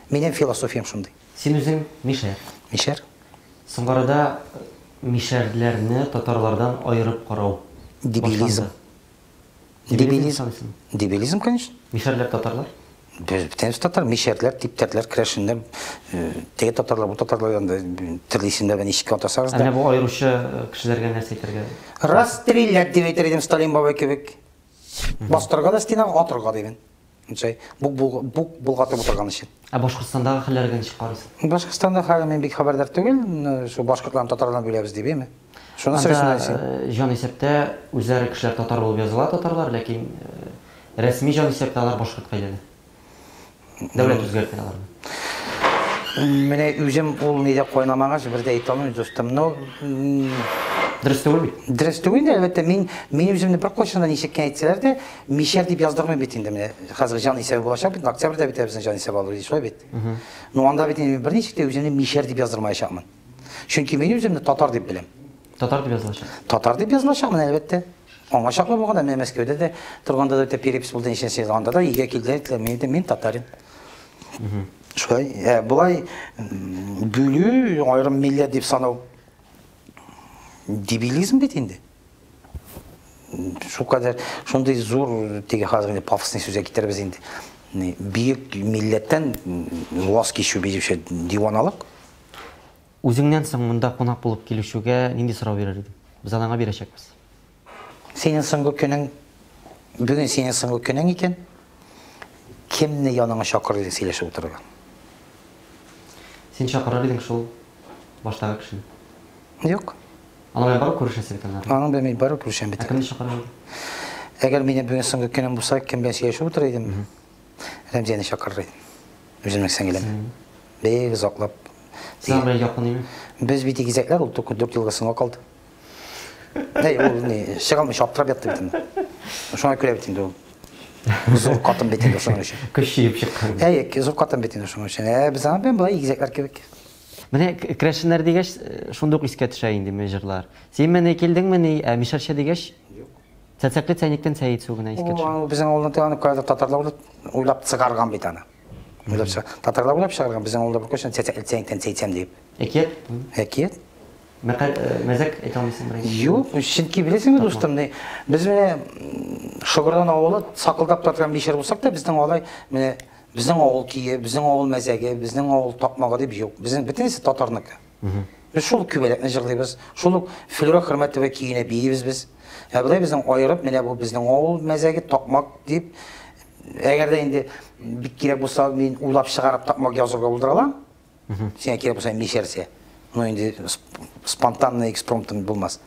Минем философиям шундый. Син үзең мишәр. Мишәр. Соңгы арада мишәрләрне татарлардан аерып карау Дебилизм. Дебилизм. Дебилизм, конечно. Мишәрләр татарлар? Без бөтенебез татар, мишәрләр, типтәрләр, керәшеннәр, теге татарлар, бу татарлар янда төрле исемнәр белән ничек атасагыз да. Ә менә бу аеручы кешеләргә нәрсә әйтергә? Расстрелять дип әйтер идем Сталин бабай кебек. Бастырырга да стенага, атырга димен. Нчай, бук бук болгатып утырган өчен. Ә Башкортстандагы хәлләргә ничек карыйсың? Башкортстанда хәл мин бик хәбәрдар түгел. Шул башкортларны татарлардан бүләбез дип, әйме? Шуны сорыйсың әле син. Җан исәптә үзләре кешеләр татар булып языла татарлар, ләкин рәсми җан исәптә алар башкортка әйләнә. Дәүләт үзгәртә аларны. Менә үзем ул нидә кайнамагач, бер дә әйтә алмыйм, дустым. Но Дөрес түгел бит. Дөрес түгел инде, әлбәттә. Мин мин үземне беркайчан да ничек кенә әйтсәләр дә, мишәр дип яздырмыйм бит инде менә. Хәзер җан исәбе булачак бит, октябрьдә бит безнең җан исәбе алу, шулай бит. Ну анда бит инде мин берничек тә үземне мишәр дип яздырмаячакмын. Чөнки мин үземне татар дип беләм. Татар дип язылачак. Татар дип язылачакмын, әлбәттә. Аңа чаклы булганда, менә Мәскәүдә дә торганда да перепись булды ничәнче ел, анда да өйгә килделәр, әйттеләр, мин әйтәм, мин татарин. Шулай, ә болай бүлү, аерым милләт дип санау дебилизм бит инде. Шул кадәр шундый зур теге хәзер инде пафосный сүзгә китербез инде. Бөек милләттән ваз кичү бит диваналык. Үзеңнән соң монда кунак булып килүчегә нинди сорау бирер идең? Без аны аңа бирәчәкбез. Синең соңгы көнең, бүген синең соңгы көнең икән, кемне яныңа чакырыр идең сөйләшеп утырырга? Син чакырыр идең шул баштагы кешене. Юк. Аның белән барып күрешәсе бит аннары. Аның белән мин барып күрешәм бит. Ә кемне чакырыр идең? Әгәр минем бүген соңгы көнем булса, кем белән сөйләшеп утырыр идем? Рәмзияне чакырыр идем. Үземнең сеңелем. Бик озаклап. Сез аның белән якын име? Без бит игезәкләр, ул только 4 елга соңга калды. Әй, ул ни, чыга алмыйча аптырап ятты бит инде. Шуңа күрә бит инде ул. Зур катын бит инде шуның өчен. Көч җыеп чыккан. Әй, зур катын бит инде шуның өчен. Ә без аның белән болай игезәкләр кебек. Менә керәшеннәр дигәч, шундук искә төшә инде җырлар. Син менә килдеңмени, ә мишәрчә дигәч, Юк. Цәцәкле чәйнектән сәет суы гына искә төшә. Ул безнең авылда аны кайда татарлар уйлап чыгарган бит аны. Уйлап чыгар. Татарлар уйлап чыгарган безнең авылда беркайчан цәцәкле чәйнектән чәй эчәм дип. Әкият? Әкият. Мәкаль, мәзәк әйтә алмыйсың берәр? Юк, чөнки беләсеңме, дустым, ни, без менә Шыгырдан авылы сакылдап торган мишәр булсак та, безнең алай менә безнең авыл кие, безнең авыл мәзәге, безнең авыл такмагы дип юк. Безнең бөтенесе татарныкы. Без шул ук күбәләкне җырлыйбыз, шул ук Флюра Хөрмәтова көенә биибез без. Ә болай безнең аерып, менә бу безнең авыл мәзәге, такмак дип, әгәр дә инде бик кирәк булса, мин уйлап чыгарып такмак язырга булдыра алам. Сиңа кирәк булса, мишәрсә. Ну инде спонтанно экспромтом булмас.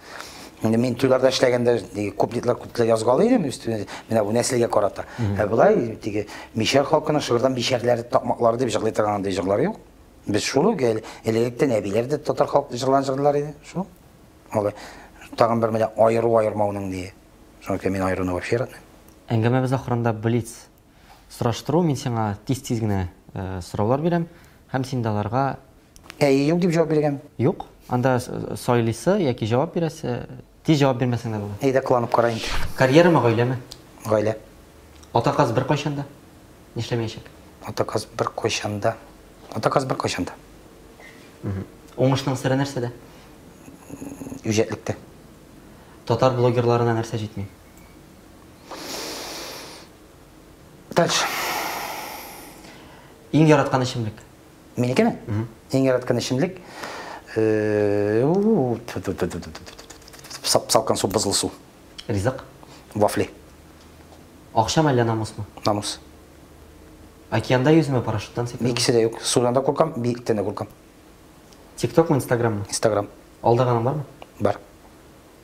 Инде мин туйларда эшләгәндә куплетлар күпләр язгалый идем, өстенә менә бу нәселгә карата. Ә болай теге мишәр халкының Шыгырдан мишәрләре такмаклары дип җырлый торган андый җырлар юк. Без шул ук элек-электән әбиләр дә татар халык җырларын җырлыйлар иде. Шул. Алай. Тагын бер менә аеру аермауның ние. Шуңа күрә мин аеруны вообще яратмыйм. Әңгәмәбез ахырында блиц сораштыру. Мин сиңа тиз-тиз генә сораулар бирәм һәм син дә аларга Әйе, юк дип җавап биргән. Юк. Анда сайлыйсы яки җавап бирәсе. Тиз җавап бирмәсәң дә була. Әйдә, кыланып кара инде. Карьерамы, гаиләме? Гаилә. Ата каз беркайчан да нишләмәячәк? Ата каз беркайчан да. Ата каз беркайчан да. Уңышның сере нәрсәдә? Үҗәтлектә. Татар блогерларына нәрсә җитми? Дальше. Иң яраткан эчемлек? Минекеме? Иң яраткан эчемлек? Салкын су, бозлы су. Ризык? Вафли. Акчамы әллә намусмы? Намус. Океанда йөзүме, парашюттан сикерүме? Икесе дә юк. Судан да куркам, биектән дә куркам. Тиктокмы, Инстаграммы? Инстаграм. Алдаганың бармы? Бар.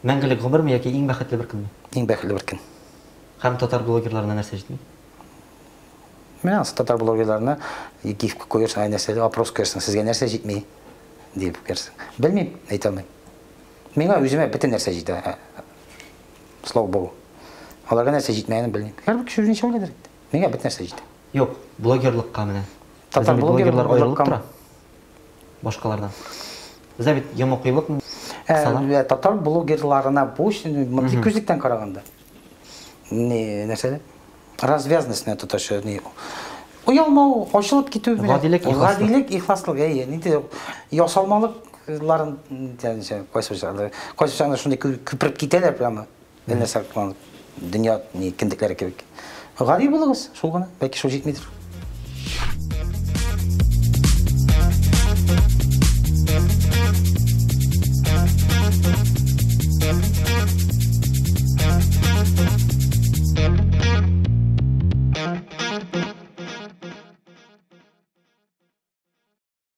Мәңгелек гомерме яки иң бәхетле бер көнме? Иң бәхетле бер көн. Һәм татар блогерларына нәрсә җитми? Менә ансы татар блогерларына гифка куерсың, әй нәрсә, опрос куерсың, сезгә нәрсә җитми дип куерсың. Белмим, әйтә алмыйм. Миңа үземә бөтен нәрсә җитә. Слава богу. Аларга нәрсә җитмәгәнен белмим. Һәрбер кеше үзенчә уйлыйдыр инде. Миңа бөтен нәрсә җитә. Юк, блогерлыкка менә. Татар блогерлар аерылып тора башкалардан. Бездә бит йомыкыйлык кысала. Татар блогерларына бу мондый күзлектән караганда не нәрсә развязность менә тоташы ни оялмау, ачылып китү менә. Гадилек, ихласлык. Гадилек, ихласлык, әйе, нинди ясалмалык. ларын кайсы чагында, кайсы чагында шундый күпереп китәләр прямо. Әллә нәрсә кыланып, дөнья ни кендекләре кебек. Гади булыгыз, шул гына. Бәлки шул җитмидер.